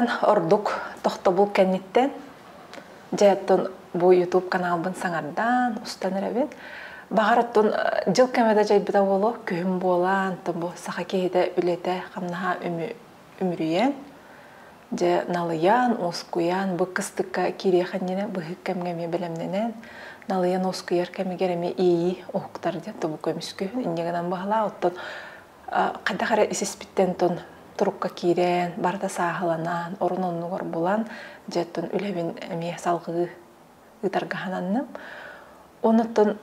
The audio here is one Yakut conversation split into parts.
сылтан ордук тохтобул кэнниттэн дьэ оттон бу YouTube каналбын саҥардан, устан эрэбин. Баҕар оттон дьыл кэмэ да дьайбыта буолуо, күһүн буолан, оттон бу саха киһитэ үлэтэ, хамнаһа үмүрүйэн, дьэ налыйан, уоскуйан, бу кыстыкка киириэх иннинэ быһык кэмҥэ эмиэ бэлэмнэнэн, налыйан уоскуйар кэмигэр эмиэ иэйии уһуктар диэн тобу көмүскүһүн инньэ гынан баһылаа оттон хайдах эрэ ис-испиттэн тон турукка киирэн, барыта сааһыланан, орун оннугар булан, дьэ оттон үлэбин эмиэ салҕыы ыытарга сананным. Онуттан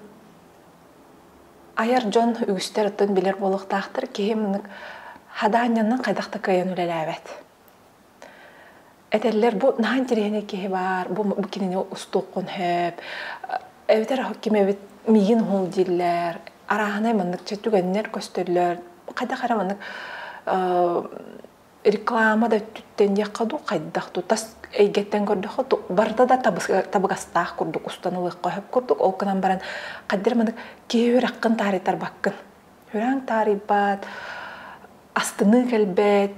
айар дьон үгүстэр оттон билэр буолуохтаахтар, киһи маннык хадаанньанан хайдах да кыайан үлэлээбэт. Этэллэр, бу наһаа интэриэһинэй киһи баар, бу, бу кинини устуоххун сөп, эбэтэр ким эбит миигин уһул дииллэр, арааһынай маннык чэ түгэннэр көстөллөр, хайдах эрэ маннык реклама да өттүттэн диэххэ дуу, хайдах дуу, тас эйгэттэн көрдөххө барыта да табыгастаах курдук устан ылыахха сөп курдук, ол гынан баран хайдах эрэ маннык киһи үрэххин таарыйтарбаккын. Үрэҕиҥ таарыйбат, астыныы кэлбэт,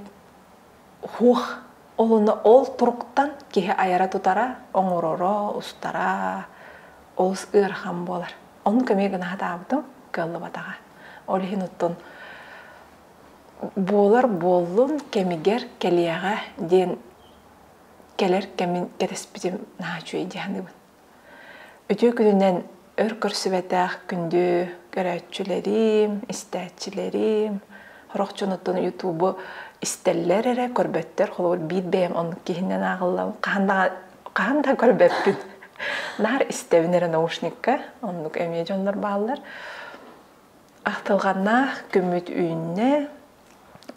Уһуох, ол онно ол туруктан киһи айара-тутара, оҥороро, устара олус ыарахан буолар. Оннук эмиэ гына сатаабытым, кыаллыбатаҕа. Ол иһин оттон буолар буоллун, кэмигэр кэлиэҕэ диэн кэлэр кэмин кэтэспитим наһаа үчүгэй дии саныыбын. Үтүө күнүнэн өр көрсүбэтэх күндү көрөөччүлэрим, истээччилэрим, сорох дьонуттан ютубу истэллэр эрэ, көрбөттөр. Холобур, биир бэйэм оннук киһинэн ааҕыллабын. Хаһан да, хаһан да көрбөппүн. Наар истэбин эрэ наушникка. Оннук эмиэ дьоннор бааллар. Ахтылҕаннаах күммүт үүннэ.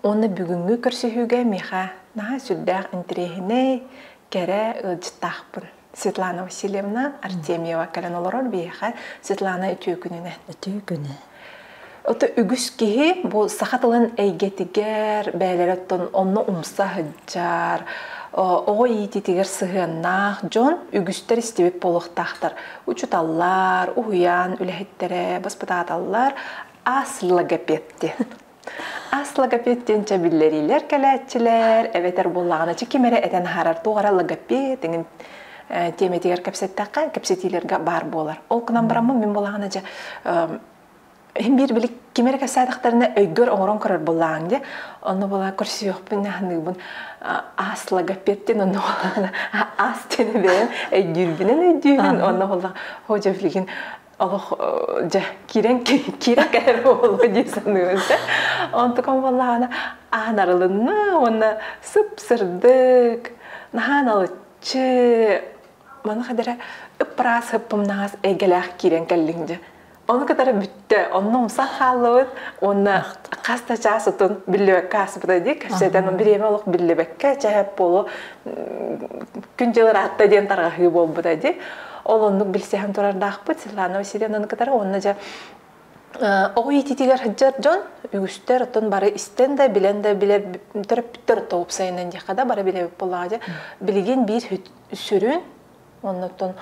Уонна бүгүҥҥү көрсүһүүгэ миэхэ наһаа сүрдээх интэриэһинэй, кэрэ ыалдьыттаахпын. Светлана Васильевна Артемьева кэлэн олорор биһиэхэ. Светлана үтүө күнүнэн. Үтүө күнү. Ото үгүс киһи бу саха тылын эйгэтигэр бэйэлэрэ оттон онно умса сылдьар, оҕо иитиитигэр сыһыаннаах дьон үгүстэр истибит буолуохтаахтар. Учуталлар, уһуйаан үлэһиттэрэ, баспытааталлар ас логопед диэн. Ас логопед диэн чэ биллэриилэр кэлээччилэр, эбэтэр буоллаҕына чэ ким эрэ этэн аһарар туох эрэ логопед иҥин тиэмэтигэр кэпсэттэххэ, кэпсэтиилэргэ баар буолар. Ол гынан бараммын мин буоллаҕына дьэ иһин биир били ким эрэ кэпсээтэхтэринэ өйгөр оҥорон көрөр буоллааҥ дии. Онно буола көрсүөхпүн аһыныыбын ас логопед диэн онно буоллаҕына ас диэн бэйэм өйдүүрбүнэн өйдүүбүн онно буоллаҕа хо дьэ билигин олох дьэ киирэн киирэн кэлэр буолуо дии саныыбын онтукам буоллаҕына аан арылынна уонна сып-сырдык наһаа налыччы маны хадара ыппыраас ыппымнаҕас эйгэлээх киирэн кэллиҥ дьэ ону кытары бүттэ онно умсан хааллыбыт уонна хас да чаас отун биллибэккэ ааспыта дии кэпсэтэн бириэмэ олох биллибэккэ чэһэп буолу күн-дьыл ыраатта диэн тарҕаһыы буолбута дии. Ол оннук билсиһэн турардаахпыт Светлана Васильевнаны кытары уонна дьэ оҕо иитиитигэр сылдьар дьон үгүстэр оттон бары истэн да билэн да билэр төрөппүттэр оттон уопсайынан диэххэ да бары билэбит буоллаҕа дьэ билигин биир сүрүн оннуттан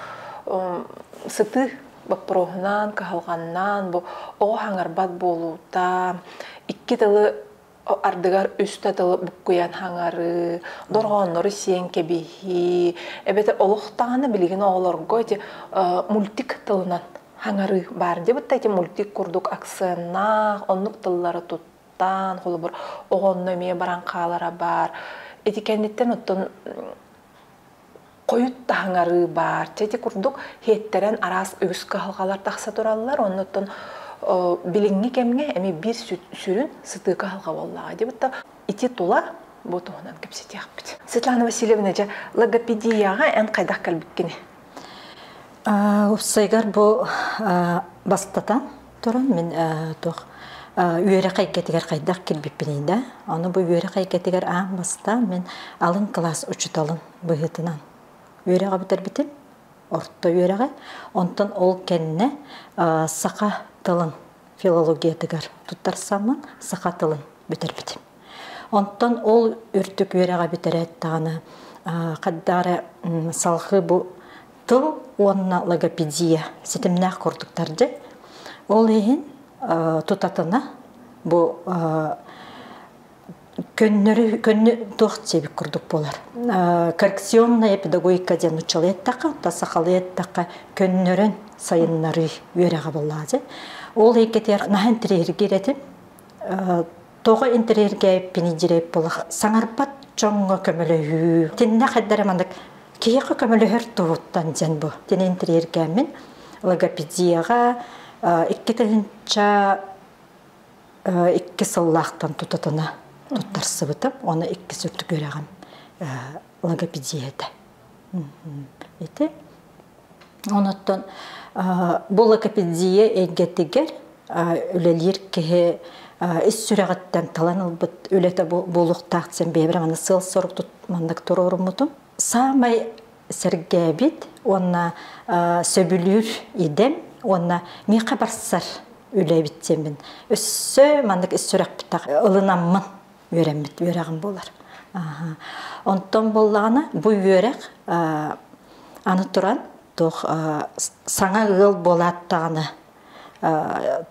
сытыы боппуруоһунан кыһалҕаннаан бу оҕо хаҥарбат буолуута икки тылы ардыгар үс да тылы буккуйан хаҥарыы, дорҕооннору сиэн кэбиһии, эбэтэр олох даҕаны билигин оҕолорго ити мультик тылынан хаҥарыы баар дии бытта ити мультик курдук акценнаах оннук тыллары туттан холобур оҕо онно эмиэ баран хаалара баар ити кэнниттэн оттон хойут да хаҥарыы баар. Чэ ити курдук һиэттэрэн араас үгүс кыһалҕалар тахса тураллар. Оннуттан билиҥҥи кэмҥэ эмиэ биир сүрүн сытыы кыһалҕа буоллаҕа дии бутта ити тула бу туһунан кэпсэтиэхпит. Светлана Васильевна, дьэ логопедияҕа эн хайдах кэлбиккиний? Уопсайгар бу бастатан туран мин туох үөрэх эйгэтигэр хайдах кэлбиппиний да ону бу үөрэх эйгэтигэр аан бастаан мин алын кылаас учууталын быһыытынан үөрэҕи бүтэрбитим орто үөрэҕи онтон ол кэннэ саха тылын филологиятыгар туттарсаммын саха тылын бүтэрбитим онтон ол үрдүк үөрэҕи бүтэрээт даҕаны хайдах эрэ салҕыы бу тыл уонна логопедия ситимнээх курдуктар дьэ ол иһин тутатына бу Көннөрү көннү туох диэбит курдук буолар. Коррекционная педагогика диэн нууччалыы эттэххэ, онтон сахалыы эттэххэ көннөрөн сайыннарыы үөрэҕэ буоллаҕа. Ол эйгэтигэр наһаа интэриэһиргиир этим. Тоҕо интэриэһиргээбиппиний дириэп буолах саҥарбат дьоҥҥо көмөлөһүү. Тиннэ хайдара маннык киһиэхэ көмөлөһөр туһуттан диэн бу. Тини интэриэһиргээммин логопедияҕа 2002 сыллаахтан тутатына туттарсыбытым. Оны иккис үрдүк үөрэҕим логопедия этэ. Ити. Онуттан бу логопедия эйгэтигэр үлэлиир киһи ис сүрэҕиттэн талан ылбыт үлэтэ буолуохтаах диэн бэйэбэр аны сыал-сорук маннык туруоруммутум. Саамай сэргээбит уонна сөбүлүүр идэм уонна миэхэ барсар үлэбит диэммин өссө маннык ис сүрэхпитэх ылынаммын үөрэммит үөрэҕим буолар. Онтон буоллаҕына бу үөрэх аны туран туох саҥа ыал буолааттаҕына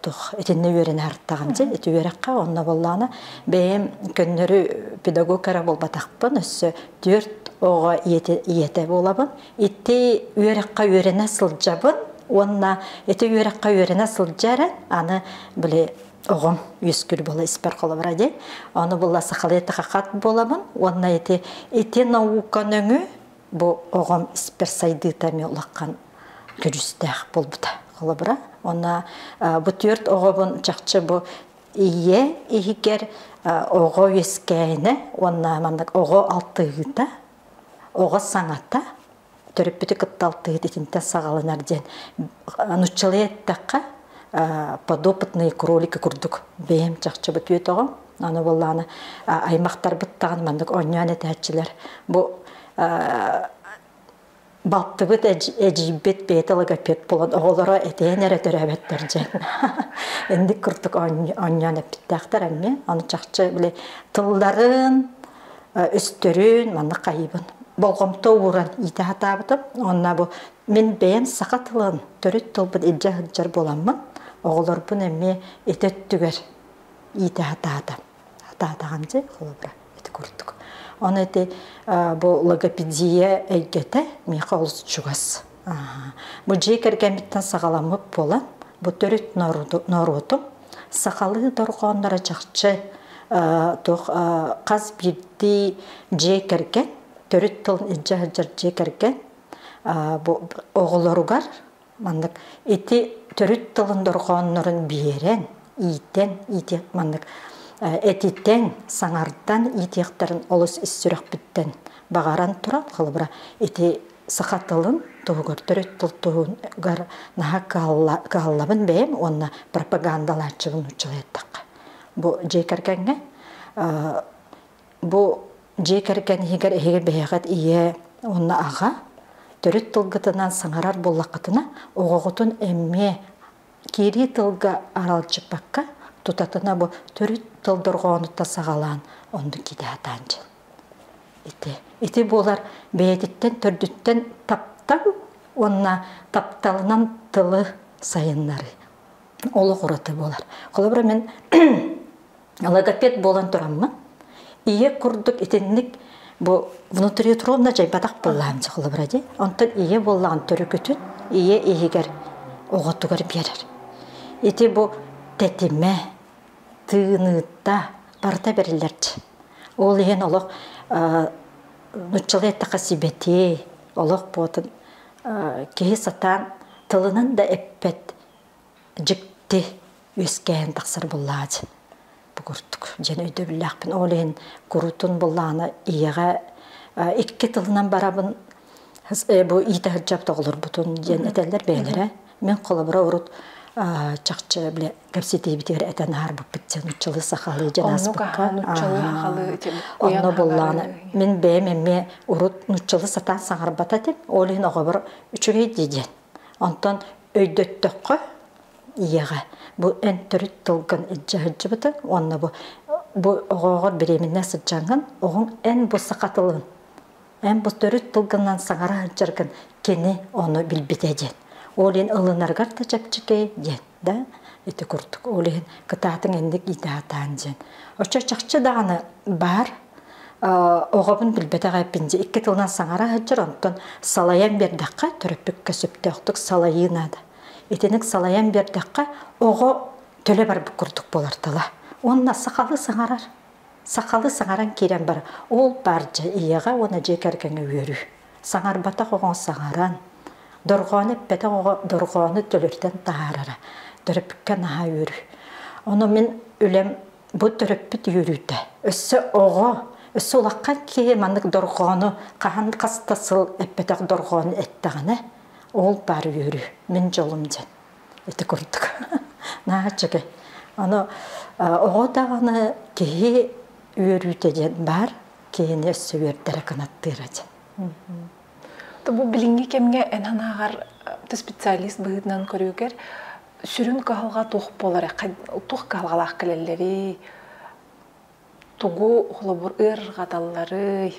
туох итиннэ үөрэнэ артаҕым дьэ ити үөрэххэ онно буоллаҕына бэйэм көннөрү педагог эрэ буолбатахпын өссө түөрт оҕо ийэтэ буолабын ити үөрэххэ үөрэнэ сылдьабын уонна ити үөрэххэ үөрэнэ сылдьа эрэ аны били оҕом үөскүүр буола испэр холобура дии ону була сахалыы тахахат буолабын уонна ити ити наука нөҥү бу оҕом испэр сайдыыта эмиэ улахан күрүстээх буолбута холобура уонна бу түөрт оҕобун чахчы бу ийэ иһигэр оҕо үөскээһинэ уонна маннык оҕо алтыһыыта оҕо саҥата төрөппүтү кытта алтыһыыта итинтэн саҕаланар диэн нуччалыы эттэххэ подопытные кролики курдук бэйэм чахчы бу түөрт оҕом аны буоллаҕына аймахтарбыт даҕаны маннык оонньоон этээччилэр бу балтыбыт эдьиийбит бэйэтэ логопед буолан оҕолоро этээн эрэ төрөөбөттөр дьэн инник курдук оонньоон эппиттээхтэр эмиэ ону чахчы били тылларын өстөрүн маннык хайыыбын болҕомто ууран иитэ сатаабытым уонна бу мин бэйэм саха тылын төрүт тылбын илдьэ сылдьар буоламмын оҕолорбун эмиэ ити өттүгэр иитэ сатаатым сатаатаҕым дьэ холобура ити курдук Оны ити бу логопедия эйгэтэ миэхэ олус чугас. Бу дьиэ кэргэммиттэн саҕаламмыт буолан, бу төрүт норуотум сахалыы дорҕоонноро чахчы туох хас биирдии дьиэ кэргэн төрүт тылын илдьэ сылдьар дьиэ кэргэн бу оҕолоругар маннык ити төрүт тылын дорҕооннорун биэрэн, иитэн, иити маннык этитэн, саҥардан иитиэхтэрин олус ис сүрэхпиттэн баҕаран туран, холобура, ити саха тылын туһугар, төрүт тыл туһугар наһаа кыһаллабын бэйэм уонна пропагандалааччыбын нууччалыы эттэххэ. Бу дьиэ кэргэҥҥэ бу дьиэ кэргэн иһигэр эһиги бэйэҕит ийэ уонна аҕа төрүт тылгытынан саҥарар буоллаххытына оҕоҕутун эмиэ киирии тылга аралдьыппакка тутатына бу төрүт тыл дорҕоонуттан саҕалаан оннук киирэ сатаан дьыл ити ити буолар бэйэтиттэн төрдүттэн таптал уонна тапталынан тылы сайыннарыы олох ураты буолар холобура мин логопед буолан тураммын ийэ курдук итинник бу внутриутробно дьайбатах буоллаҕым холобура дии онтон ийэ буоллаҕын төрүкүтүн ийэ иһигэр оҕотугар биэрэр ити бу тэтимэ тыыныыта барыта бэриллэрчи ол иһин олох нуччалыы эттэххэ сибэтиэй олох буотун киһи сатаан тылынан да эппэт дьикти үөскээн тахсар буллаачы бу курдук дьэн өйдөбүллээхпин ол иһин курутун буллаана ийэҕэ икки тылынан барабын бу иитэ сылдьабыт оҕолорбутун диэн этэллэр бэйэлэрэ мин холобура урут чахчы бile кэпсэтиибитигэр этэн аһарбыппыт дьэ нуччалыы сахалыы дьэн ааспыкка онно буллаана мин бэйэм эмиэ урут нуччалыы сатаан саҥарбат этим ол иһин оҕобор үчүгэй дии диэн Онтон өйдөттөххө ийэҕэ бу эн төрүт тылгын илдьэ сылдьыбытыҥ уонна бу бу оҕоҕор беременна сылдьаҥҥын оҕоҥ эн бу саха тылын эн бу төрүт тылгынан саҥара сылдьаргын кини ону билбитэ диэн. Ол иһин ылынарыгар да чэпчэки диэн да ити курдук. Ол иһин кытаатыҥ инник иитэ диэн. Оччо чахчы даҕаны баар оҕобун билбэтэх эппин дьэ икки тылынан саҥара сылдьар, онтон салайан биэрдэххэ төрөппүккэ сөптөөхтүк салайыы наада. Итиник салайан биэрдэххэ оҕо төлө барбыт курдук буолар тыла. Уонна сахалыы саҥарар. Сахалыы саҥаран киирэн бар. Ол баар дьэ ийэҕэ уонна дьиэ кэргэҥҥэ үөрүү. Саҥарбатах оҕоҥ саҥаран, дорҕоону эппэтэх оҕо дорҕоону төлөрүтэн таһаарара. Төрөппүккэ наһаа үөрүү. Ону мин үлэм бу төрөппүт үөрүүтэ. Өссө оҕо, өссө улахан киһи маннык дорҕоону хаһан хаста сыл эппэтэх дорҕоону эттэҕинэ, ол баар үөрүү, мин дьолум диэн. Ити курдук. Наһаа үчүгэй. Ону оҕо даҕаны киһи үөрүүтэ диэн баар, киһини өссө үөрдэрэ кынаттыыра диэн. Бу билиҥҥи кэмҥэ эн санааҕар специалист быһыытынан көрүүгэр сүрүн кыһалҕа туох буолар? Туох кыһалҕалаах кэлэллэрий? Тугу холобур ыарырҕаталларый?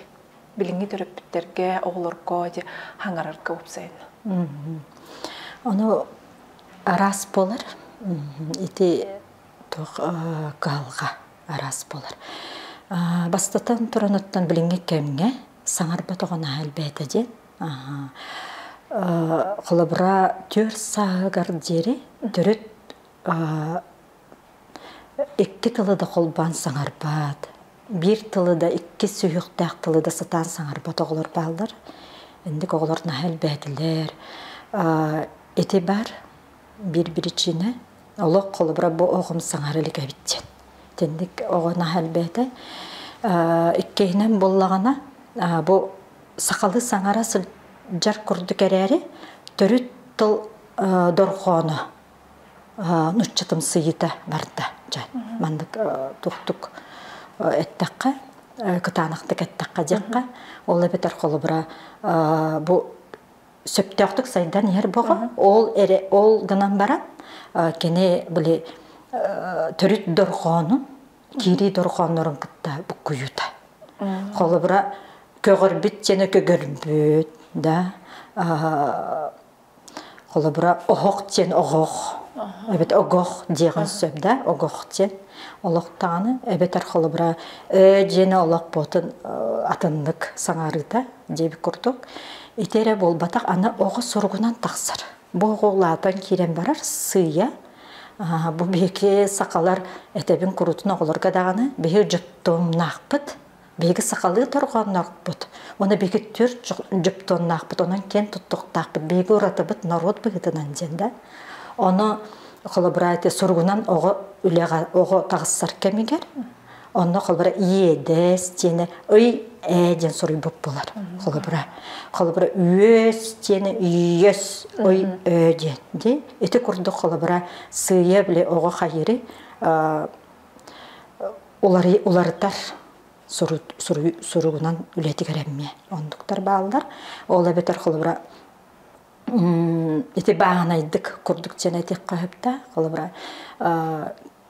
Билиҥҥи төрөппүттэргэ, оҕолорго дьэ хаҥарарга уопсайынан. Ону араас буолар. Ити туох кыһалҕа араас буолар. Бастатан туран оттон билиҥҥи кэмҥэ саҥарбат оҕо наһаа элбээтэ диэн. Холобура, түөрт сааһыгар диэри төрүт икки тылы да холбоон саҥарбат, биир тылы да, икки сүһүөхтээх тылы да сатаан саҥарбат оҕолор бааллар. Инник оҕолор наһаа элбээтилэр. Ити баар биир биричиинэ. Олох холобура бу оҕом саҥара илик эбит диэн. Итинник оҕо наһаа элбээтэ. Иккиһинэн буоллаҕына, бу сахалыы саҥара сылдьар курдук эрээри, төрүт тыл дорҕооно нуччатымсыйыыта барда. Дьэ, маннык туохтук эттэххэ, кытаанахтык эттэххэ диэххэ, ол эбэтэр холобура бу сөптөөхтүк сайдан иһэр боҕо, ол эрэ ол гынан баран кини били төрүт дорҕоонун, киирии дорҕооннорун кытта буккуйуута. Холобура, көҕөрбүт диэни көгөрбүт, да, Холобура, оһох диэн оҕох, эбэтэр огох диэҕин сөп да, огох диэн олох даҕаны, эбэтэр холобура өө диэни олох буотун атыннык саҥарыыта диэбит курдук. Ити эрэ буолбатах, аны оҕо суругунан тахсар. Бу оҕо улаатан киирэн барар сыыйа. Бу биһиги сахалар этэбин куруутун оҕолорго даҕаны биһиги дьоттуомнаахпыт. Биһиги сахалыы торҕоонноохпут уонна биһиги түөрт дьоптуоннаахпыт, онон киэн туттуохтаахпыт. Биһиги уратыбыт норуот быһыытынан диэн да. Ону холобура ити суругунан оҕо үлэҕэ оҕо таҕыссар кэмигэр онно холобура иэдэс диэни ый ээ диэн суруйбут буолар. Холобура холобура үөс диэни үйөс ый өө диэн дии. Ити курдук холобура сыыйа били оҕо хайыры уларытар суругунан үлэтигэр эмиэ оннуктар бааллар. Ол эбэтэр холобура ити бааһынайдык курдук диэн этиэххэ сөптөөх. Холобура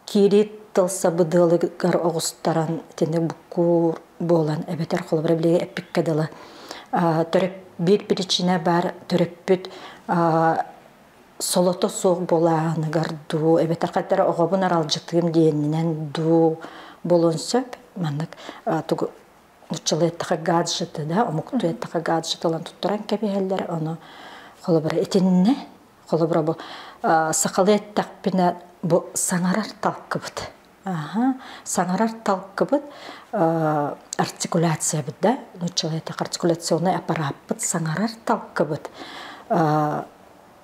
киирии тыл сабыдыалыгар оҕустаран итини буккуур буолан эбэтэр холобура билиги эппиккэ дылы төрөп биир причина баар төрөппүт солото суох буолааһыныгар дуу, эбэтэр хайдах эрэ оҕобун аралдьытыым диэнинэн дуу буолуон сөп. Маннык тугу нуччалыы эттэхэ гаджеты да, омуктуу эттэхэ гаджет ылан туттаран кэбиһэллэр. Ону холобура итиннэ, холобура бу сахалыы эттэхпинэ бу саҥарар талкыбыт. Аха, саҥарар талкыбыт артикуляциябыт да, нуччалыы эттэхэ артикуляционный аппарааппыт саҥарар талкыбыт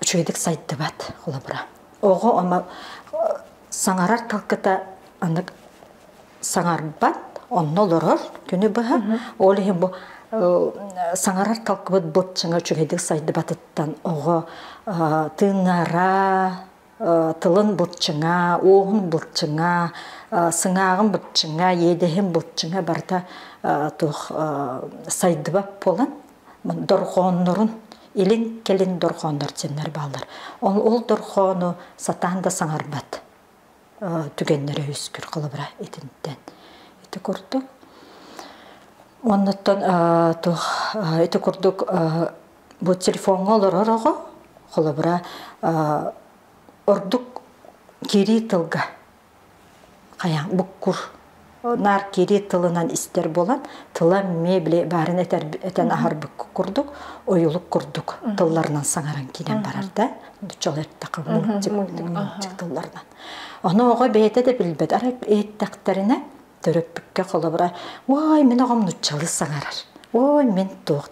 үчүгэйдик сайдыбат холобура. Оҕо омо саҥарар талкыта анык саҥарбат, онно олорор күнү быһа. Ол иһин бу саҥарар талкыбыт быччыҥа үчүгэйдик сайдыбатыттан оҕо тыынара, тылын былчыҥа, уоһун былчыҥа, сыҥааҕын былчыҥа, иэдэһин былчыҥа барыта туох сайдыбат буолан дорҕооннорун илин-кэлин дорҕооннор диэннэр бааллар. Ол, ол дорҕоону сатаан да саҥарбат түгэннэрэ үөскүүр холобура итинтэн. Ити курдук. Оннуттан туох ити курдук бу телефоҥҥа олорор оҕо. Холобура, ордук киирии тылга хайаан буккур наар киирии тылынан истэр буолан тыла эмиэ били баарын этэр этэн аһарбыт курдук ойулук курдук тылларынан саҥаран киирэн барар да чол эттэххэ мультик мультик тылларынан ону оҕо бэйэтэ да билбэт арай иһиттэхтэринэ төрөппүккэ холобура ой мин оҕом нуччалыы саҥарар ой мин туох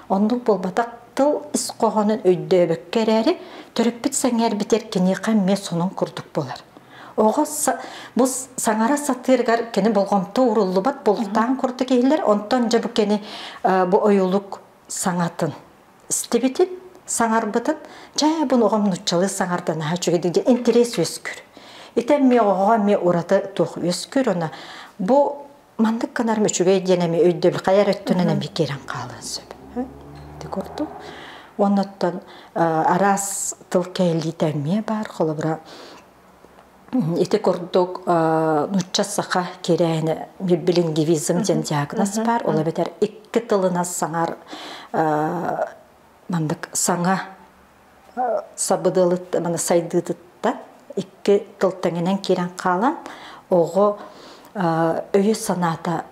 оннук буолбатах тыл ис хоһоонун өйдөөбөккө эрээри төрөппүт сэҥээрбитэр киниэхэ эмиэ сонун курдук буолар Оҕо бу саҥара сатыырыгар кини болҕомто ууруллубат булуктаан курдук иһиллэр. Онтон дьэ бу кини бу ойуулук саҥатын истибитин, саҥарбытын, чэ бу оҕом нуччалыы саҥарда наһаа үчүгэй диэн интэриэс үөскүүр. Ити эмиэ оҕоҕо эмиэ ураты туох үөскүүр она бу маннык гынарым үчүгэй диэн эмиэ өйдөбүл хайа эрэ өттүнэн эмиэ киирэн хаалыан сөп. Ити курдук. Оннуттан араас тыл кэһиллиитэ эмиэ баар. Холобура, ити курдук нуучча-саха кирээһинэ билингвизм диэн диагноз баар. Ол эбэтэр икки тылынан саҥар маннык саҥа сабыдыалыт маны сайдыытыттан икки тыл тэҥинэн киирэн хаалан оҕо өйө-санаата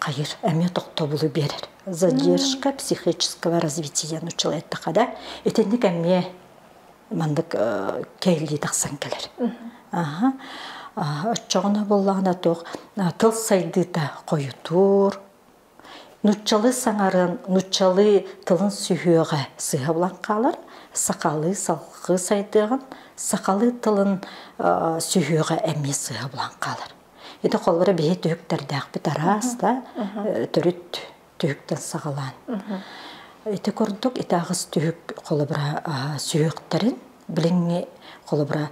хайыр эмиэ тохтобулу биэрэр. Задержка психического развития нуччалыы эттэххэ да итинник эмиэ маннык кэһиллии тахсан кэлэр. Аха. Оччоҕуна буоллаҕына туох тыл сайдыыта хойутуур, нуччалыы саҥарын, нуччалыы тылын сүһүөҕэ сыыһа булан хаалар, сахалыы салгыы сайдыаҕын, сахалыы тылын сүһүөҕэ эмиэ сыыһа булан хаалар. Ити холобура биһи түһүктэрдээхпит араас да төрүт түһүктэн саҕалаан. Ити курдук ити аҕыс түһүк холобура сүһүөхтэрин билиҥҥи холобура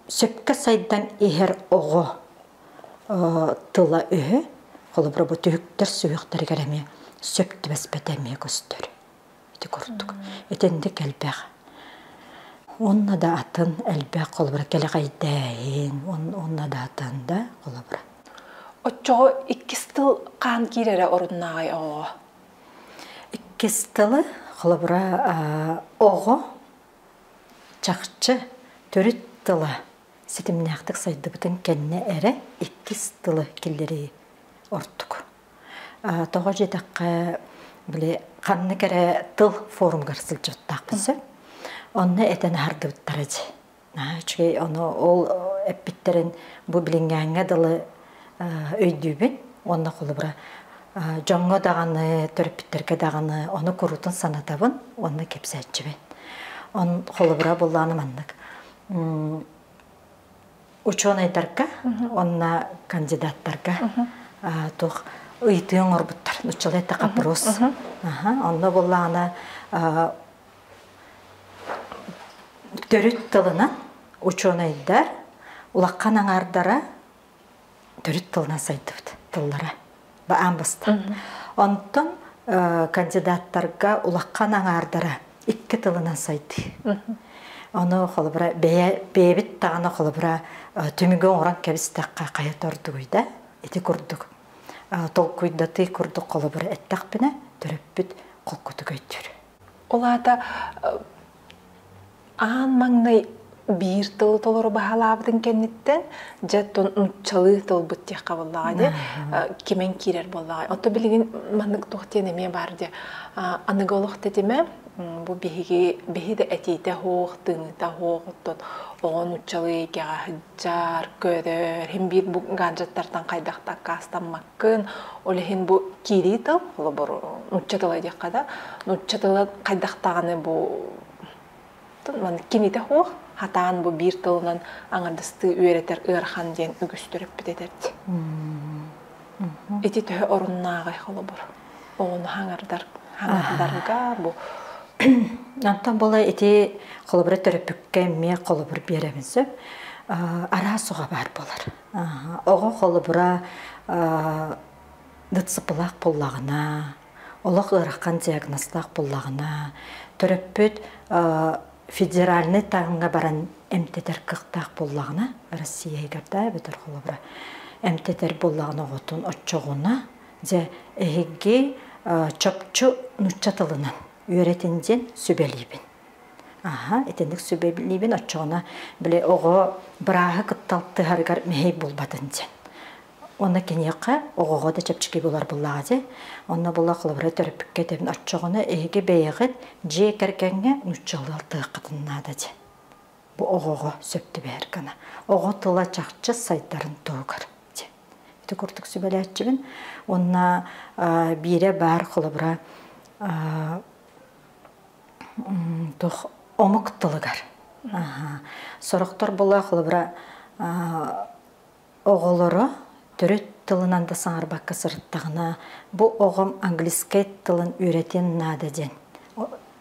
сөпкө сайдан иһэр оҕо тыла-өһө холобура бу түһүктэр сүһүөхтэригэр эмиэ сөп түбэспэтэ эмиэ көстөр. Ити курдук. Итинник элбэх. Уонна да атын элбэх холобура кэлэҕэйдээһин, уонна да атын да холобура. Оччоҕо иккис тыл хаан киирэрэ оруннааҕай оҕоҕо? Иккис тылы холобура оҕо чахчы төрүт тыла ситимнээхтик сайдыбытын кэннэ эрэ иккис тылы киллэрии ордук. Тоҕо диэтэххэ, били ханнык эрэ тыл форумугар сылдьыбыттаахпын сөп. Онно этэн аһардыбыттара дии. Наһаа үчүгэй ону ол эппиттэрин бу билиҥҥээҥҥэ дылы өйдүүбүн. Уонна холобура дьоҥҥо даҕаны, төрөппүттэргэ даҕаны ону куруутун санатабын уонна кэпсээччибин. Он холобура буоллаҕына маннык учуонайдарга уонна кандидаттарга туох ыйытыы оҥорбуттар. Нуччалыы эттэххэ опрос. Онно буоллаҕына төрүт тылынан учуонайдар улахан аҥаардара төрүт тылынан сайдыбыт тыллара аан бастаан. Онтон кандидаттарга улахан аҥаардара икки тылынан сайдыы. Ону холобура бэйэ бэйэбит даҕаны холобура түмүгү оҥорон кэбистэххэ хайа ордугуй да ити курдук толкуйдатыы курдук холобура эттэхпинэ төрөппүт холкутук өйдүүр. Ол аата аан маҥнай биир тылы толору баһылаабытын кэнниттэн дьэ нуччалыы тылбыт диэххэ буоллаҕа дии кимэн киирэр буоллаҕа ото билигин маннык туох диэн эмиэ баар дии аныгы олох тэтимэ бу биһиги биһи да этиитэ суох тыыныыта суох оттон оҕо нуччалыы эйгэҕэ сылдьар көрөр иһин биир бу гаджеттартан хайдах да аккаастаммаккын ол иһин бу киирии тыл холобур нучча тыла диэххэ да нучча тыла хайдах даҕаны бу маннык кинитэ суох хатаан бу биир тылынан аҥардастыы үөрэтэр ыарахан диэн үгүс төрөппүт этэрди ити төһө оруннааҕый холобур оҕону хаҥардар хаҥардарга бу Онтон була ити холобура төрөппүккэ эмиэ холобур биэрэбин сөп. Араас оҕо баар буолар. Оҕо холобура ДЦП-лаах буоллаҕына, олох ыарахан диагнозтаах буоллаҕына, төрөппүт федеральнай таһымҥа баран эмтэтэр кыахтаах буоллаҕына, Россия иһигэр да эбэтэр холобура эмтэтэр буоллаҕына оҕотун оччоҕуна дьэ эһиги чопчу нуучча тылынан үөрэтин диэн сүбэлиибин. Аха, итинник сүбэлиибин оччоҕуна били оҕо бырааһы кытта алтыһарыгар мэһэй буолбатын диэн. Онно киниэхэ оҕоҕо да чэпчэки булар буллаҕа дии. Онно була холобура төрөппүккэ этэбин оччоҕуна эһиги бэйэҕит дьиэ кэргэҥҥэ нууччалыы алтыһыаххытын наада диэн. Бу оҕоҕо сөп түбэһэр гына. Оҕо тыла чахчы сайдарын туһугар диэн. Ити курдук сүбэлээччибин. Уонна биирэ баар холобура туох омук тылыгар. Сорохтор була холобура оҕолоро төрүт тылынан да саҥарбакка сырыттаҕына, бу оҕом английскай тылын үөрэтиэн наада диэн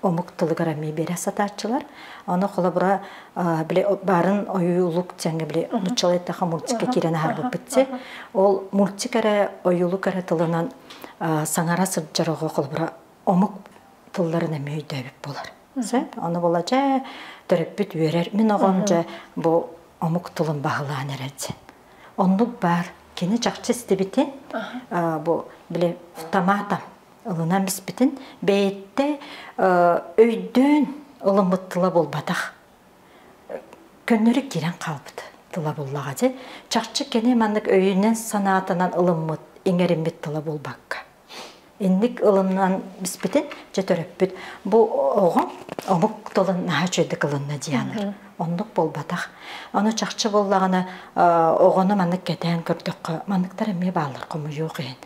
омук тылыгар эмиэ биэрэ сатааччылар. Ону холобура били баарын ойуулук диэҥҥэ били нуччалыы эттэххэ мультикка киирэн аһарбыппыт Ол мультик эрэ ойуулук эрэ тылынан саҥара сылдьар оҕо холобура омук тылларын эмиэ өйдөөбүт буолар. Сөп? Ону була дьэ төрөппүт үөрэр. Мин оҕом дьэ бу омук тылын баһылаан эрэр диэн. Оннук баар. Кини чахчы истибитин бу били томатом ылынан биспитин бэйэтэ өйдөөн ылыммыт тыла буолбатах. Көннөрү киирэн хаалбыт тыла буллаҕа дьэ. Чахчы кини маннык өйүнэн санаатынан ылыммыт, иҥэриммит тыла буолбакка. Инник ылынан биспитин дьэ төрөппүт. Бу оҕо омук тылын наһаа үчүгэйдик ылынна дианыр. Оннук буолбатах. Ону чахчы буоллаҕына оҕону маннык кэтээн көрдөххө манныктар эмиэ бааллар хомойуох иһин.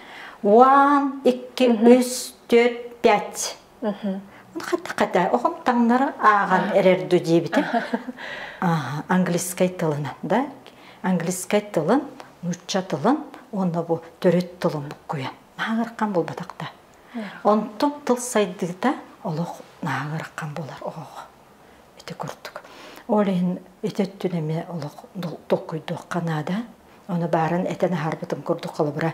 One, икки, үс, төрт, пять. Хата-хата оҕом таҥнары ааҕан эрэр ду диэбитим. Английскай тылынан, да? Английскай тылын, нуучча тылын уонна бу төрүт тылын буккуйан. Наһаа буолбатах да. Онтон тыл сайдыыта олох наһаа ыарахан буолар оҕоҕо. Ити курдук. Ол иһин ити өттүн эмиэ олох толкуйдуохха наада. Ону баарын этэн аһарбытым курдук холобура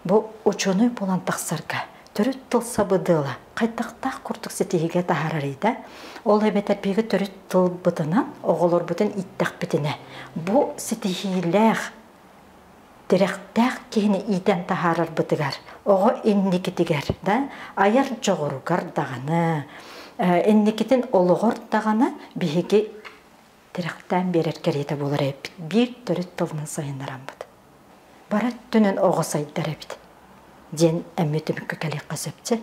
бу учуонай буолан тахсарга төрүт тыл сабыдыала хайдахтаах курдук ситиһиигэ таһаарарый да ол эбэтэр биһиги төрүт тылбытынан оҕолорбутун ииттэхпитинэ бу ситиһиилээх тирэхтээх киһини иитэн таһаарарбытыгар, оҕо инникитигэр да, айар дьоҕуругар даҕаны, инникитин олоҕор даҕаны биһиги тирэхтээн биэрэр кэриэтэ буолар эбиппит. Биир төрүт тылынан сайыннараммыт. Бары өттүнэн оҕо сайдар эбит диэн эмиэ түмүккэ кэлиэххэ сөп дьэ.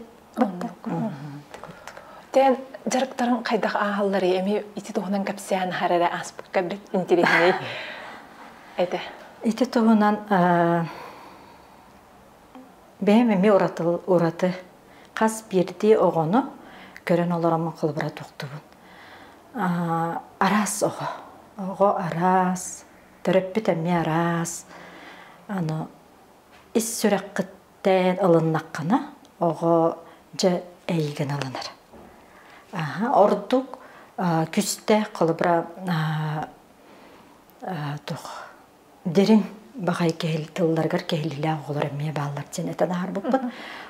Тэн дьарыктарын хайдах ааһалларый эми ити туһунан кэпсээн аһар эрэ ааспыкка бит интириэһинэй этэ. Ити туһунан бэйэм эмиэ ураты, ураты хас биирдии оҕону көрөн олороммун холобура тохтубун. Араас оҕо. Оҕо араас, төрөппүт эмиэ араас. Аны ис сүрэххиттэн ылыннаххына, оҕо дьэ эйигин ылынар. Ордук күстээх холобура туох дириҥ баҕай кэһил тылларыгар кэһиллиилээх оҕолор эмиэ бааллар диэн этэн аһарбыппыт.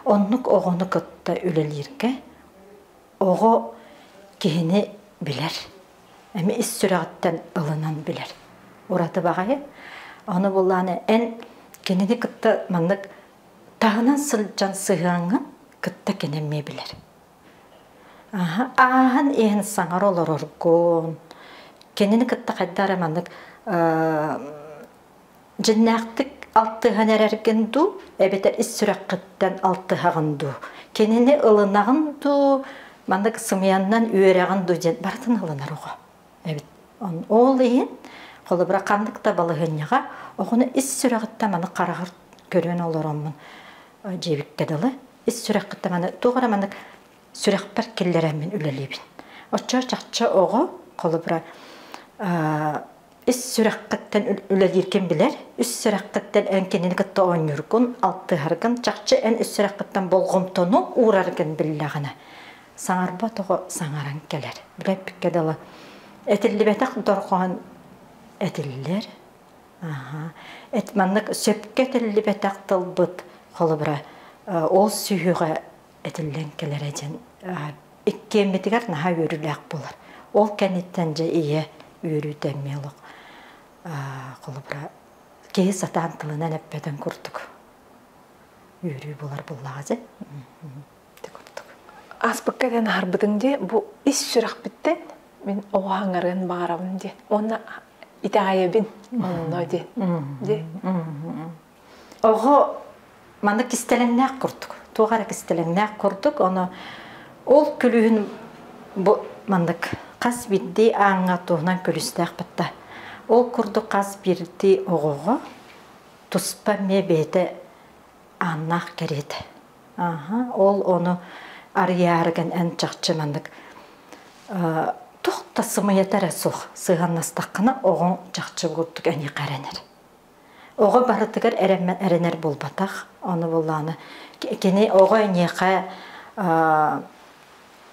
Оннук оҕону кытта үлэлииргэ оҕо киһини билэр. Эмиэ ис сүрэҕиттэн ылынан билэр. Ураты баҕайы. Ону буллааны эн кинини кытта маннык таһынан сылдьан сыһыаҥҥын кытта кини эмиэ билэр. Ааһан иһэн саҥара олороргун, кинини кытта хайдах эрэ маннык дьиннээхтик алтыһан эрэргин дуу, эбэтэр ис сүрэххиттэн алтыһаҕын дуу, кинини ылынаҕын дуу, маннык сымыйаннан үөрэҕин дуу диэн барытын ылынар оҕо эбит. Ол иһин холобура ханнык да балаһыанньаҕа оҕону ис сүрэҕиттэн маны хараҕар көрөн олороммун дьиэбиккэ дылы ис сүрэххиттэн маны туох эрэ маннык сүрэхпэр киллэрэммин үлэлиибин. Оччо чахчы оҕо холобура ис сүрэххиттэн үлэлииргин билэр, ис сүрэххиттэн эн кинини кытта оонньуургун, алтыһаргын, чахчы эн ис сүрэххиттэн болҕомтону уураргын биллэҕинэ, саҥарбат оҕо саҥаран кэлэр. Билэппиккэ дылы этиллибэтэх дорҕоон этиллэр. Аха. Эт маннык сөпкө этиллибэтэх тылбыт холобура ол сүһүөҕэ этиллэн кэлэрэ диэн иккиэммитигэр наһаа үөрүүлээх буолар. Ол кэнниттэн дьэ ийэ үөрүүтэ эмиэ олох холобура киһи сатаан тылынан эппэтин курдук үөрүү буолар буоллаҕа дьэ. Ити курдук. Ааспыкка диэн аһарбытыҥ дии, бу ис сүрэхпиттэн мин оҕо хаҥарыан баҕарабын диэн. Уонна итэҕэйэбин онно диэн. Дии. Оҕо манна кистэлэҥнээх курдук. Туох эрэ кистэлэҥнээх курдук. Ону ол күлүүһүн бу маннык хас биирдии ааҥҥа туһунан күлүстээх батта. Ол курдук хас биирдии оҕоҕо туспа эмиэ бэйэтэ ааннаах кэриэтэ. Ааһа, ол ону арыйаарыгын эн чахчы маннык туох да сымыйата эрэ суох сыһыаннастаххына оҕоҥ чахчы курдук эйиэхэ эрэнэр. Оҕо барытыгар эрэнэр буолбатах. Ону буоллаҕына кини оҕо эйиэхэ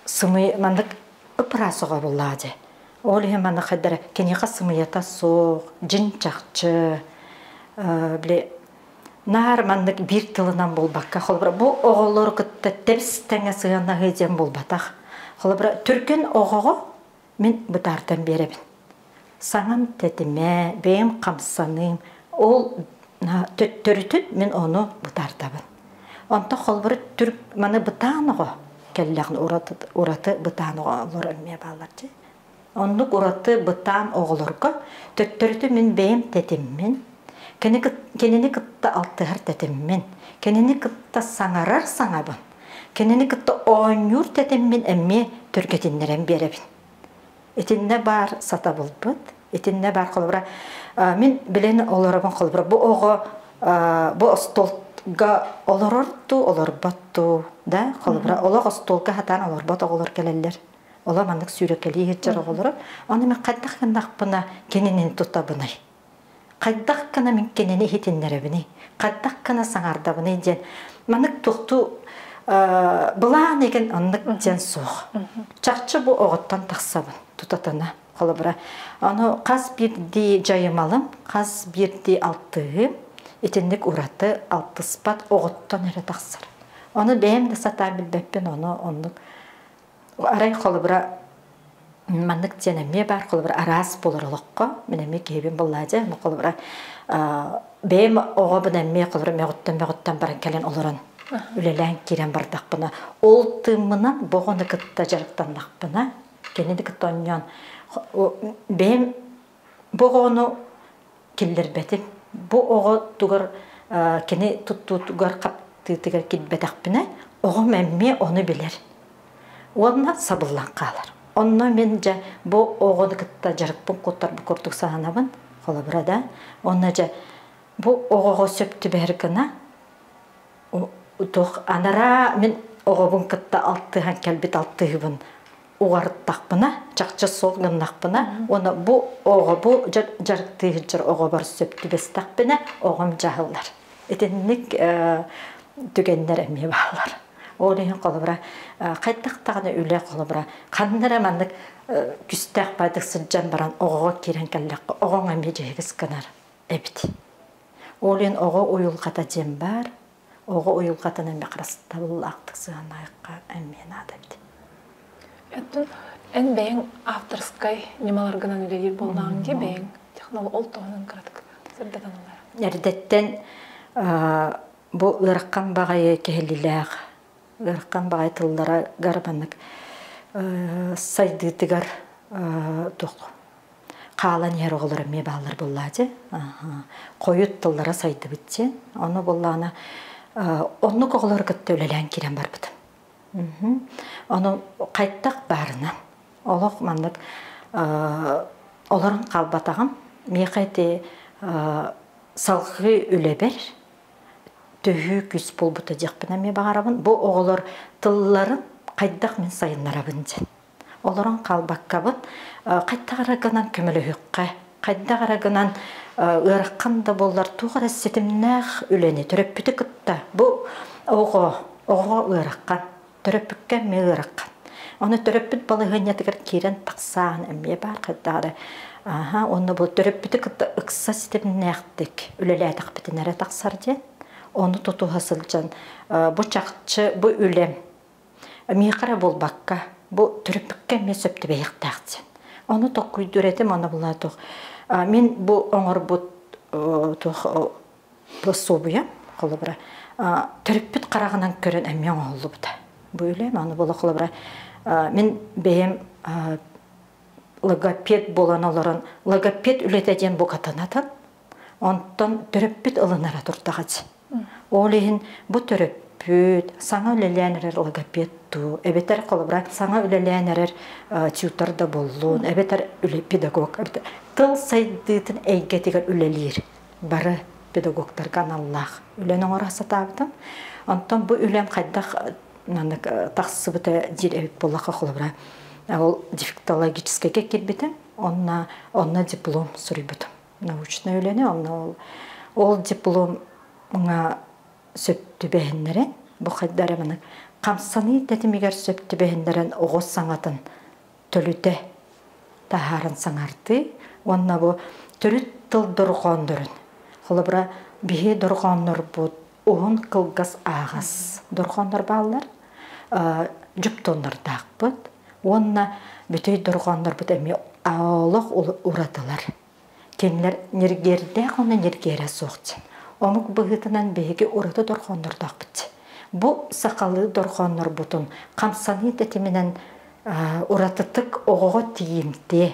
сымый маннык ыпыраас оҕо буоллаҕа дии. Ол иһин манна хайдара киниэхэ сымыйата суох, дьиҥ чахчы били наар маннык биир тылынан буолбакка, холобура бу оҕолору кытта тэбис-тэҥэ сыһыаннаһыы диэн буолбатах. Холобура түргэн оҕоҕо мин бытаардан биэрэбин. Саҥам тэтимэ, бэйэм хамсаныым, ол төттөрүтүн мин ону бытаардабын. Онтон холобура түрк маны бытаан оҕо кэллэҕин ураты, ураты бытаан оҕолор эмиэ бааллар дии. Оннук ураты бытаан оҕолорго төттөрүтүн мин бэйэм тэтиммин, кинини кытта алтыһар тэтиммин, кинини кытта саҥарар саҥабын, кинини кытта оонньуур тэтиммин эмиэ түргэтиннэрэн биэрэбин. Итиннэ баар сатабылбыт, итиннэ баар холобура мин билэн олоробун холобура бу оҕо бу остуолга олорор дуу, олорбот дуу, да холобура олох остуолга сатаан олорбот оҕолор кэлэллэр. Олор маннык сүүрэкэлии сылдьар оҕолору. Ону мен хайдах гыннахпына кинини тутабыный? Хайдах гына мин кинини иһитиннэрэбиний? Хайдах гына саҥардабыный диэн маннык туохтуу былаан эгин оннук диэн суох. Чахчы бу оҕоттон тахсабын тутатына холобура. Ону хас биирдии дьайымалым, хас биирдии алтыһыым итинник ураты алтыспат оҕоттон эрэ тахсар. Ону бэйэм да сатаан билбэппин, ону оннук Арай холобура маннык диэн эмиэ баар холобура араас буолар олоххо мин эмиэ киһибин буоллаа дьэ холобура бэйэм оҕобун эмиэ холобура мөҕүттэн мөҕүттэн баран кэлэн олорон үлэлээн киирэн бардахпына ол тыыммынан бу оҕону кытта дьарыктаннахпына кинини кытта оонньоон бэйэм бу оҕону киллэрбэтим бу оҕо тугар кини туттуутугар хаптыытыгар киирбэтэхпинэ оҕом эмиэ ону билэр уонна сабыллан хаалар. Онно мин дьэ бу оҕону кытта дьарыкпын куттарбыт курдук сананабын, холобура да. Онно дьэ бу оҕоҕо сөп түбэһэр гына туох анараа мин оҕобун кытта алтыһан кэлбит алтыһыбын уҕарыттахпына, чахчы суох гыннахпына, уонна бу оҕо бу дьарыктыы сылдьар оҕобор сөп түбэстэхпинэ, оҕом дьаһыллар. Итинник түгэннэр эмиэ бааллар. Ол иһин холобура хайдах даҕаны үлэ холобура ханна эрэ маннык күстээх баайдык сылдьан баран оҕоҕо киирэн кэллэххэ оҕоҥ эмиэ дьиһигис гынар эбит. Ол иһин оҕо уйулҕата диэн баар. Оҕо уйулҕатын эмиэ харыстабыллаахтык сыһыаннаһыахха эмиэ наада эбит. Оттон эн бэйэҥ авторскай ньымаларгынан үлэлиир буоллаҕыҥ дии бэйэҥ технолог ол туһунан кыратык сырдатан ылара. Эрдэттэн бу ыарахан баҕайы кэһиллилээх, ыарахан баҕайы тылларыгар маннык сайдыытыгар туох хаалан иһэр оҕолор эмиэ бааллар буоллаа дии. Хойут тыллара сайдыбыт дии. Ону буоллаҕына оннук оҕолору кытта үлэлээн киирэн барбытым. Ону хайдах баарынан олох маннык олорон хаалбатаҕым. Миэхэ ити салҕыы үлэбэр төһүү күүс буолбута диэхпин эмиэ баҕарабын. Бу оҕолор тылларын хайдах мин сайыннарабын диэн. Олорон хаалбаккабын хайдах эрэ гынан көмөлөһүөххэ, хайдах эрэ гынан ыарахан да буоллар туох эрэ ситимнээх үлэни төрөппүтү кытта бу оҕо оҕо ыарахан төрөппүккэ эмиэ ыарахан. Ону төрөппүт балаһыанньатыгар киирэн тахсаан эмиэ баар хайдах эрэ аха уонна бу төрөппүтү кытта ыкса ситимнээхтик үлэлээтэхпитинэ эрэ тахсар диэн ону тутуһа сылдьан бу чахчы бу үлэм миэхэ эрэ буолбакка бу төрөппүккэ эмиэ сөп түбэһиэхтээх диэн. Ону толкуйдуур этим, ону була туох мин бу оҥорбут туох пособуйам холобура төрөппүт хараҕынан көрөн эмиэ оҥоһуллубута. Бу үлэм аны була холобура мин бэйэм логопед буолан олорон логопед үлэтэ диэн букатанатын онтон төрөппүт ылынара турдаҕа Ол иһин бу төрөппүт саҥа үлэлээн эрэр логопед дуу, эбэтэр холобура саҥа үлэлээн эрэр тьютор да буоллун, эбэтэр үлэ педагог, эбэтэр тыл сайдыытын эйгэтигэр үлэлиир бары педагогтарга аналлаах үлэни оҥоро сатаабытым. Онтон бу үлэм хайдах маннык тахсыбыта диир эбит буоллахха холобура ол дефектологическайга киирбитим, онно онно диплом суруйбутум. Научнай үлэни онно ол ол дипломҥа сөп түбэһиннэрэн бу хайда эрэ маны хамсаныы тэтимигэр сөп түбэһиннэрэн оҕо саҥатын төлүтэ таһааран саҥардыы уонна бу төрүт тыл дорҕооннорун холобура биһи дорҕооннорбут уһун кылгас ааҕас дорҕооннор бааллар дьуптуоннардаахпыт уонна бүтэй дорҕооннорбут эмиэ олох уратылар. Кинилэр ньиргиэрдээх уонна ньиргиэрэ суох диэн. Омук быһыытынан биһиги ураты дорҕооннордоохпут диэн. Бу сахалыы дорҕооннорбутун хамсаныы тэтиминэн уратытык оҕоҕо тиийимтиэ.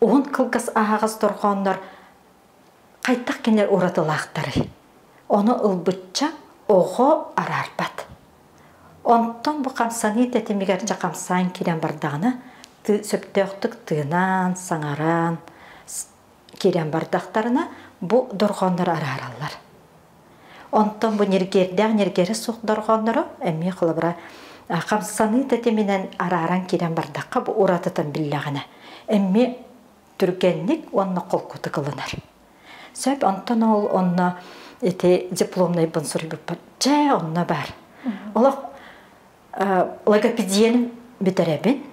Уһун кылгас аһаҕас дорҕооннор хайдах кинилэр уратылаахтарый? Ону ылбычча оҕо араарбат. Онтон бу хамсаныы тэтимигэр дьэ хамсаан киирэн бардаҕына, сөптөөхтүк тыынан, саҥаран киирэн бардахтарына, бу дорҕооннору араараллар. Онтон бу ньиргиэрдээх ньиргиэрэ суох дорҕооннору эмиэ холобура хамсаныы тэтиминэн арааран киирэн бардахха бу уратытын биллэҕинэ эмиэ түргэнник уонна холкутук ылынар. Сөп, онтон ол онно ити дипломнайбын суруйбуппар, дьэ, онно баар. Олох логопедиянын бүтэрэбин,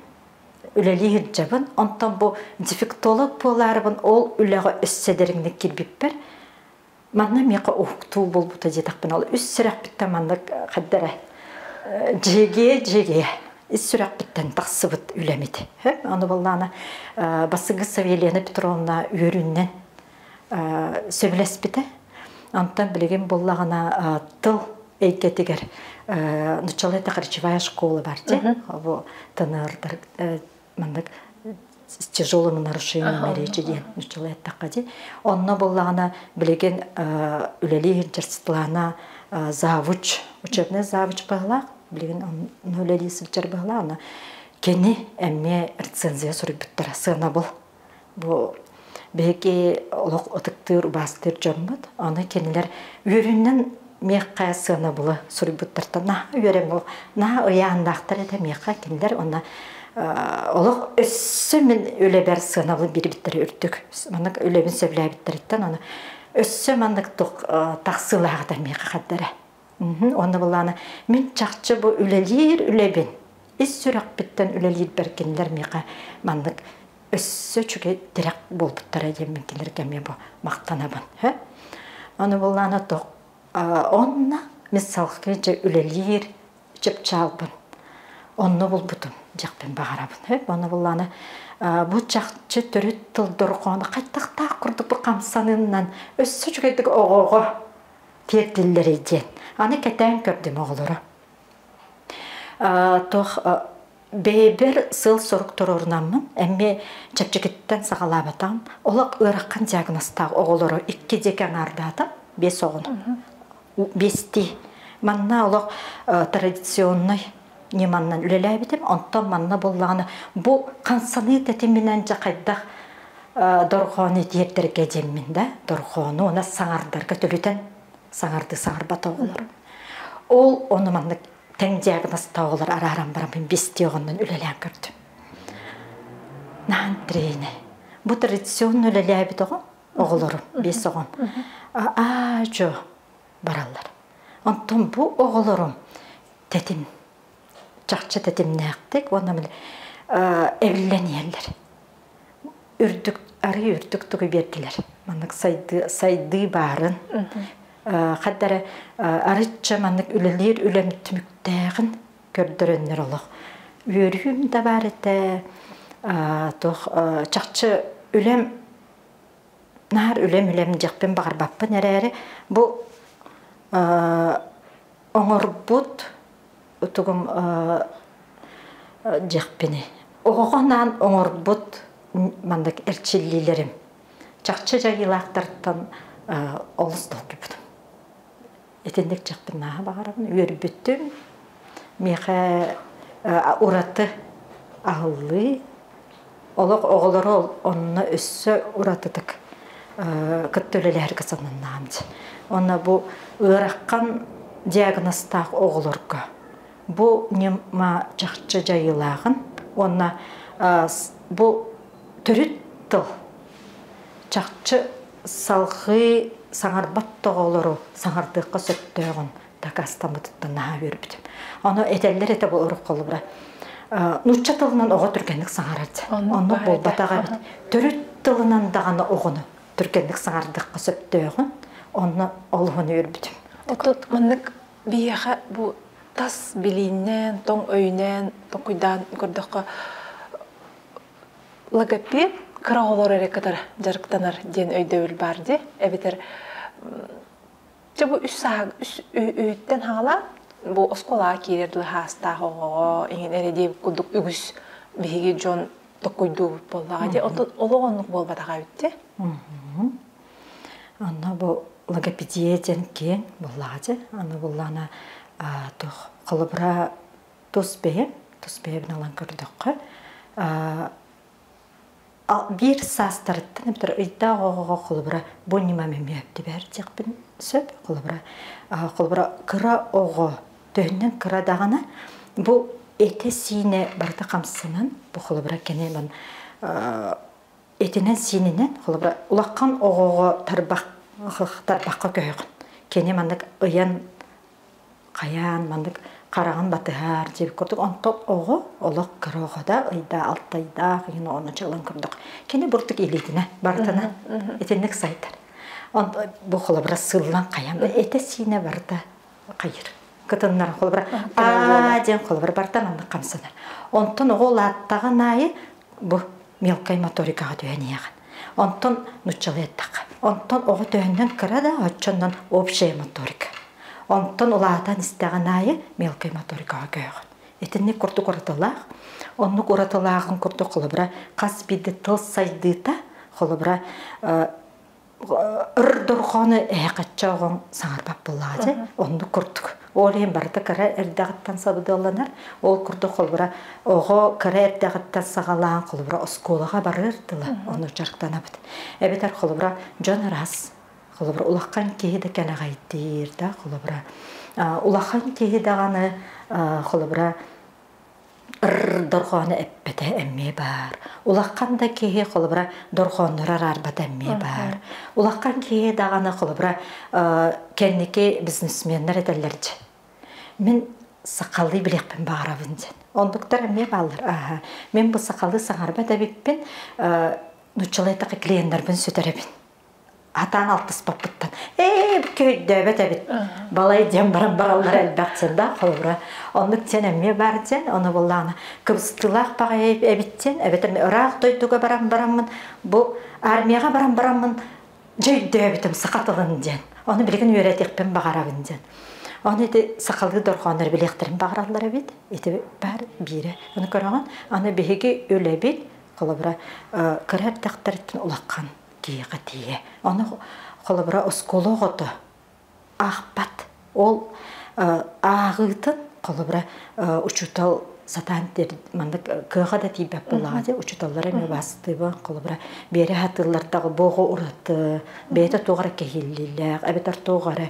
үлэлии сылдьабын. Онтон бу дефектолог буолаарыбын ол үлэҕэ өссө дириҥник киирбиппэр, манна миэхэ уһуктуу буолбута диэтэхпинэ, ол үс сүрэхпиттэн маннык хайдара дьиэгиэ дьиэгиэ ис сүрэхпиттэн тахсыбыт үлэмит. Аны буоллаана Басыгысова Елена Петровна үөрүүннэн сөбүлэспитэ. Онтон билигин буоллаҕына тыл эйгэтигэр нуччалыы речевая школа бар дии. Бу тынырдар маннык с тяжелыми нарушениями речи диэн нуччалыы эттэххэ дии. Онно буоллаҕына билигин үлэлии сылдьар Светлана завуч, учебный завуч быһалаах билигин онно үлэлии сылдьар быһалаах онно кини эмиэ рецензия суруйбуттара сыанабыл бу биһиги олох ытыктыыр убаастыыр дьоммут аны кинилэр үөрүүнэн миэхэ сыанабылы суруйбуттартан наһаа үөрэм наһаа ыйааннаахтар этэ миэхэ кинилэр уонна олох өссө мин үлэбэр сыанабыл биэрбиттэрэ үрдүк маннык үлэбин сөбүлээбиттэриттэн аны өссө маннык тахсыылааҕыта миэхэ хардара Уонна былаана мин чахчы бу үлэлиир үлэбин ис сүрэхпиттэн үлэлиирбэр кинилэр миэхэ маннык өссө үчүгэй тирэх буолбуттара диэн мин кинилэргэ эмиэ бу махтанабын. Аны былаана тох онно мин салгыы дьэ үлэлиир чыпчаалбын онно булбутум диэхпин баҕарабын. Онно былаана бу чахчы төрүт тыл дорҕооно хайдахтаах курдук бу хамсаныннан өссө үчүгэйдик оҕоҕо тиэрдиллэрий диэн. Аны кэтээн көрдүм оҕолору. Туох бэйэбэр сыал-сорук туруорунаммын эмиэ чэпчэкиттэн саҕалаабатаҕым. Олох ыарахан диагнозтаах оҕолору икки диэки аҥаардаатым, биэс оҕону. Биэстии. Манна олох традиционнай ньыманнан үлэлээбитим. Онтон манна буоллаҕына бу хамсаныы тэтиминэн дьэ хайдах дорҕоону тиэрдэргэ диэммин да дорҕоону уонна саҥардарга төлүтэн саҥардыы саҥарбат оҕолор. Ол ону маннык тэҥ диагнозтаах оҕолор арааран бараммын биэстии оҕоннон үлэлээн көрдүм. Наһаа интэриэһинэй. Бу традиционно үлэлээбит оҕо оҕолорум, биэс оҕом. Аа-дьо бараллар. Онтон бу оҕолорум тэтим чахчы тэтимнээхтик уонна эбиллэн иһэллэр. Үрдүк арый үрдүк тугу биэрдилэр. Маннык сайдыы сайдыы баарын хадда эрэ арычча маннык үлэлиир үлэм түмүктээҕин көрдөрөннөр олох үөрүүм да баар этэ туох чахчы үлэм наар үлэм үлэм диэхпин баҕарбаппын эрээри бу оҥорбут тугум дьиэхпини. Оҕоҕо анаан оҥорбут маннык эрчиллиилэрим чахчы дьайыылаахтартан олус долгуйбутум. Итинник дьахпын нааһа баҕарабын, үөрбүтүм. Миэхэ ураты аһыллыы. Олох оҕолору онно өссө уратытык кытта үлэлэһэргэ сананнаам дии. Онно бу ыарахан диагнозтаах оҕолорго бу ньыма чахчы дьайыылааҕын уонна бу төрүт тыл чахчы салҕыы саҥарбат да оҕолору саҥардыахха сөптөөҕүн дакаастаммытыттан наһаа үөрбүтүм. Ону этэллэр этэ бу урукку холобура. Нуучча тылынан оҕо түргэнник саҥарар диэн. Оннук буолбатах эбит. Төрүт тылынан даҕаны оҕону түргэнник саҥардыахха сөптөөҕүн онно олуһун үөрбүтүм. Оттон маннык биһиэхэ бу тас билииннэн, тоҥ өйүнэн толкуйдаан көрдөххө логопед кыра оҕолор эрэ кытары дьарыктанар диэн өйдөбүл баар дии. Эбэтэр дьэ бу үс саа үс үһүттэн хаалаан бу оскуолаҕа киирэр дылы хаастаах оҕоҕо иҥин эрэ диэбит курдук үгүс биһиги дьон токкуйдуубут буоллаҕа дии. Онтон олох оннук буолбатаҕа эбит дии. Онно бу логопедия диэн киэҥ буоллаҕа дии. Аны буллаҕына туох холобура тус бэйэм, тус бэйэбин ылан көрдөххө, биир саастарыттан эбэтэр ыйдаах оҕоҕо холобура бу ньымам эмиэ түбэһэр диэхпин сөп. Холобура, холобура кыра оҕо төһөннөн кыра даҕаны бу этэ-сиинэ барыта хамсанан бу холобура кини этинэн-сиининэн холобура улахан оҕоҕо тарбах тарбахха көһөҕүн. Кини маннык ыйан хайаан маннык хараҕын батыһар диэбит курдук онтон оҕо олох кыра оҕо да ыйда алтайдаах иһин оҕону чылан курдук кини бурдук илиитинэ барытына итинник сайдар бу холобура сыллан хайан этэ сиинэ барыта хайыр кытыннар холобура аа диэн холобура барыта маннык хамсанар онтон оҕо улааттаҕын аайы бу мелкай моторикаҕа түһэн иһэҕин онтон нуччалыы эттэххэ онтон оҕо төһөннөн кыра да оччоннон общая моторика онтон улаатан истэҕин аайы мелкай моторикаҕа көһөҕүн итинник курдук уратылаах оннук уратылааҕын курдук холобура хас биирдии тыл сайдыыта холобура ыр дорҕоону эһэхачча оҕоҥ саҥарбат буоллаҕа дьэ оннук курдук ол иһин барыта кыра эрдэҕиттэн сабыдыалланар ол курдук холобура оҕо кыра эрдэҕиттэн саҕалаан холобура оскуолаҕа барыар тыла ону дьарыктанабыт эбэтэр холобура дьон араас холобура улахан киһи да кэлэҕэйдиир да холобура улахан киһи даҕаны холобура дорҕоону эппэтэ эмиэ баар. Улахан да киһи холобура дорҕооннору араарбата эмиэ баар. Улахан киһи даҕаны холобура кэнники бизнесменнэр этэллэр дьэ. Мин сахалыы билиэхпин баҕарабын диэн. Оннуктар эмиэ бааллар. Ааһа. Мин бу сахалыы саҥарбат эбиппин, нууччалыы эттэххэ клиеннэрбин сүтэрэбин. Атаан алтыспаппыттан ээ көйдөөбөт эбит балай диэн баран бараллар элбэх син да холобура оннук сен эмиэ бар диэн ону буллаана кыбыстыылаах баҕайы эбит диэн эбэтэр ыраах дойдуга баран бараммын бу армияҕа баран бараммын дьэ өйдөөбүтүм саха тылын диэн ону билигин үөрэтиэхпин баҕарабын диэн ону ити сахалыы дорҕооннор билиэхтэрин баҕараллар эбит ити баар биирэ ону көрөҕүн аны биһиги үлэбит холобура кыра эрдэхтэриттэн улахан киһиэхэ тиийэ. Ону холобура оскуола оҕото аахпат. Ол ааҕыытын холобура учуутал сатаан маннык кыаҕа да тиийбэт буоллаҕа дии учууталлара эмиэ убаастыыбын холобура биэрэ сатыыллар бу оҕо ураты бэйэтэ туох эрэ кэһиллиилээх эбэтэр туох эрэ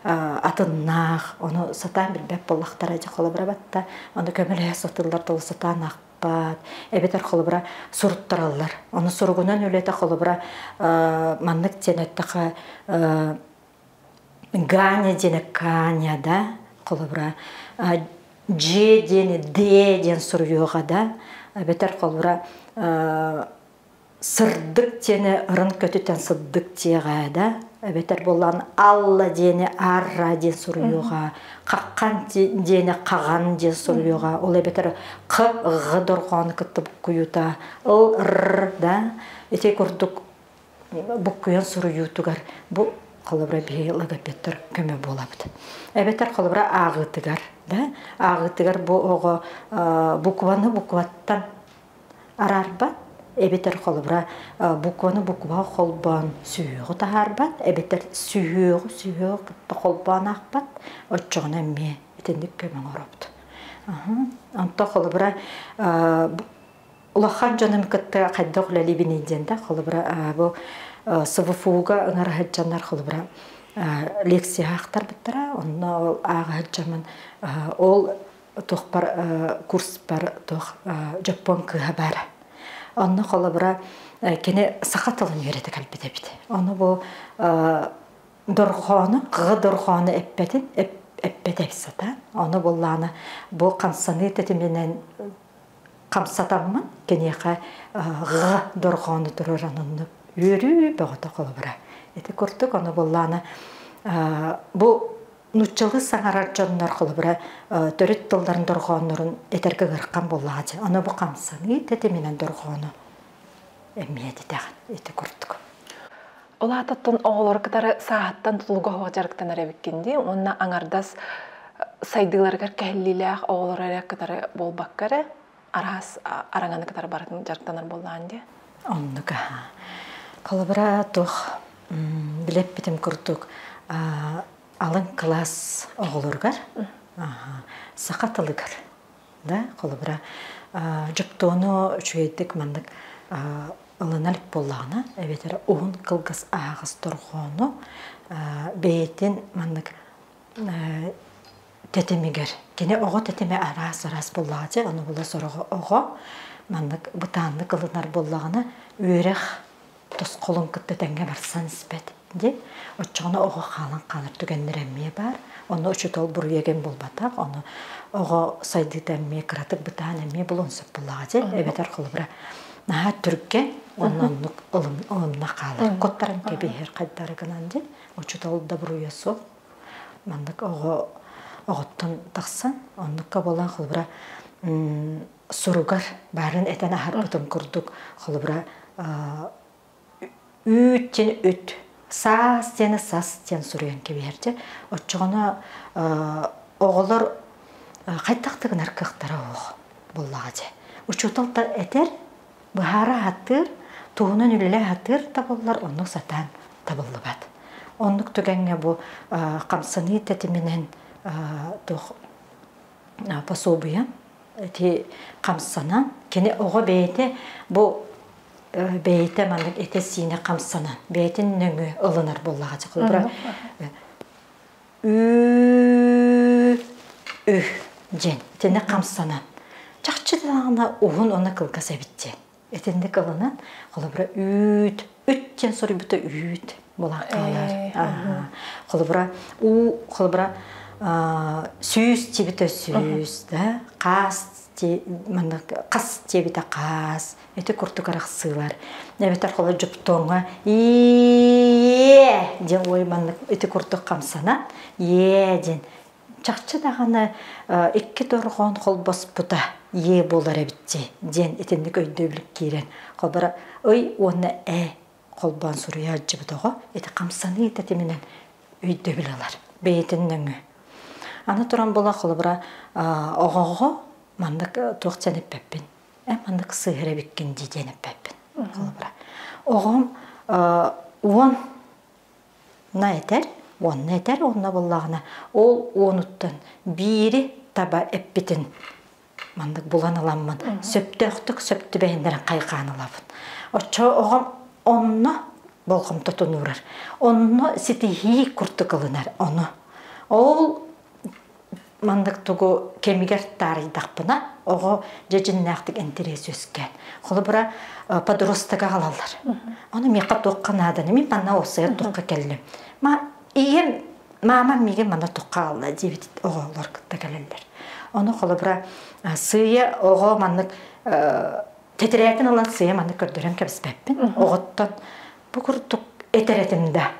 атыннаах ону сатаан билбэт буоллахтара дьэ холобура батта ону көмөлөһө сатыыллар да сатаан аахпат эбэтэр холобура суруттараллар ону суругунан үлэтэ холобура маннык диэн эттэххэ Ганя диэни Каня да холобура дьиэ диэни Д диэн суруйуоҕа да эбэтэр холобура сырдык диэни ырын көтүтэн сырдык диэҕэ да эбэтэр буоллаҕына Алла диэни Арра диэн суруйуоҕа Хаххан диэни Хаҕан диэн суруйуоҕа ол эбэтэр Х Ҕ дорҕоону кытта буккуйуута Л Р да ити курдук буккуйан суруйуутугар бу Холобура биһиги логопедтар көмө буолабыт. Эбэтэр холобура ааҕыытыгар, да, ааҕыытыгар бу оҕо букваны букваттан араарбат, эбэтэр холобура букваны букваҕа холбоон сүһүөҕү таһаарбат, эбэтэр сүһүөҕү сүһүөҕү кытта холбоон аахпат, оччоҕуна эмиэ итинник көмө оҥоробут. Онтон холобура улахан дьонум кытта хайдах үлэлиибиний диэн да холобура бу СВФУ-га ыҥыра сылдьаннар холобура лекция аахтарбыттара онно ол ааҕа сылдьаммын ол туохпар курспар туох дьоппуон кыыһа баара онно холобура кини саха тылын үөрэтэ кэлбит эбит ону бу дорҕоону ҕы дорҕоону эппэтин эппэтэ сатаан ону буллаана бу хамсаныы тэтиминэн хамсатаммын киниэхэ ҕ дорҕоону туруоран оннук үөрүү бөҕөтө холобура ити курдук ону буллаана бу нууччалыы саҥарар дьоннор холобура төрүт тылларын дорҕооннорун этэргэ ыарахан буоллаҕа дии ону бу хамсаныы тэтиминэн дорҕоону эмиэ этитэҕин ити курдук. Ол аатыттан оҕолору кытары сааһыттан тутулуга суох дьарыктанар эбиккин дии уонна аҥардас сайдыыларыгар кэһиллиилээх оҕолору эрэ кытары буолбакка эрэ араас араҥаны кытары барытын дьарыктанар буоллаҕын дии. Оннук аһа. Холобура туох билэппитим курдук алын кылаас оҕолоругар саха тылыгар да холобура дьоптуону үчүгэйдик маннык ылына илик буоллаҕына эбэтэр уһун кылгас аһаҕас дорҕоону бэйэтин маннык тэтимигэр кини оҕо тэтимэ араас араас буоллаҕа дьэ ону була сороҕо оҕо маннык бытааннык ылынар буоллаҕына үөрэх тосхолун кытта тэҥҥэ барсан испэт дии оччоҕуна оҕо хаалан хаалар түгэннэрэ эмиэ баар онно учуутал буруйа кэм буолбатах ону оҕо сайдыыта эмиэ кыратык бытаан эмиэ булуон сөп буоллаҕа дии эбэтэр холобура наһаа түргэн уонна оннук ылымна хаалар куттаран кэбиһэр хайдары гынан дии учуутал да буруйа суох маннык оҕо оҕоттон тахсан оннукка буолан холобура суругар баарын этэн аһарбытым курдук холобура үүт диэн үт саас диэни сас диэн суруйан кэбиһэр дьэ оччоҕуна оҕолор хайдах да гынар кыахтара суох буоллаҕа дьэ учуутал да этэр быһаара сатыыр туһунан үлэлээ сатыыр да буоллар оннук сатаан табыллыбат оннук түгэҥҥэ бу хамсаныы тэтиминэн туох пособие ити хамсанан кини оҕо бэйэтэ бу бэйэтэ маннык этэ-сиинэ хамсанан бэйэтин нөҥүө ылынар буоллаҕа холобура ү ү диэн итини хамсанан чахчы даҕаны уһун уонна кылгас эбит диэн итинник ылынан холобура үүт үт диэн суруйбута үүт буолан хаалар холобура уу холобура сүүс диэбитэ сүүс да хаас маннык хас диэбитэ хаас ити курдук арахсыылар эбэтэр холобура дьуптуоҥҥа иээ диэн ой маннык ити курдук хамсанан иээ диэн чахчы даҕаны икки дорҕоон холбоспута иэ буолар эбит дии диэн итинник өйдөбүл киирэн холбора ый уонна э холбоон суруйааччыбыт оҕо ити хамсаныы тэтиминэн өйдөбүл ылар бэйэтин нөҥүө аны туран була холобура оҕоҕо маннык туох диэн эппэппин э маннык сыыһар эбиккин дии диэн эппэппин холобура оҕом уон на этэр уонна этэр уонна буллаҕына ол уонуттан биири таба эппитин маннык булан ыламмын сөптөөхтүк сөп түбэһиннэрэн хайҕаан ылабын оччо оҕом онно болҕомтотун уурар онно ситиһии курдук ылынар ону ол маннык тугу кэмигэр таарыйдахпына оҕо дьэ дьиннээхтик интэриэс үөскээн холобура подросток аҕалаллар ону миэхэ туохха нааданы мин манна уопсайа туохха кэллим ма ийэм маамам миигин манна туохха аҕалла диэбит оҕолор кытта кэлэллэр ону холобура сыыйа оҕо маннык тэтэрээтин ылан сыыйа маннык көрдөрөн кэбиспэппин оҕоттон бу курдук этэр этим да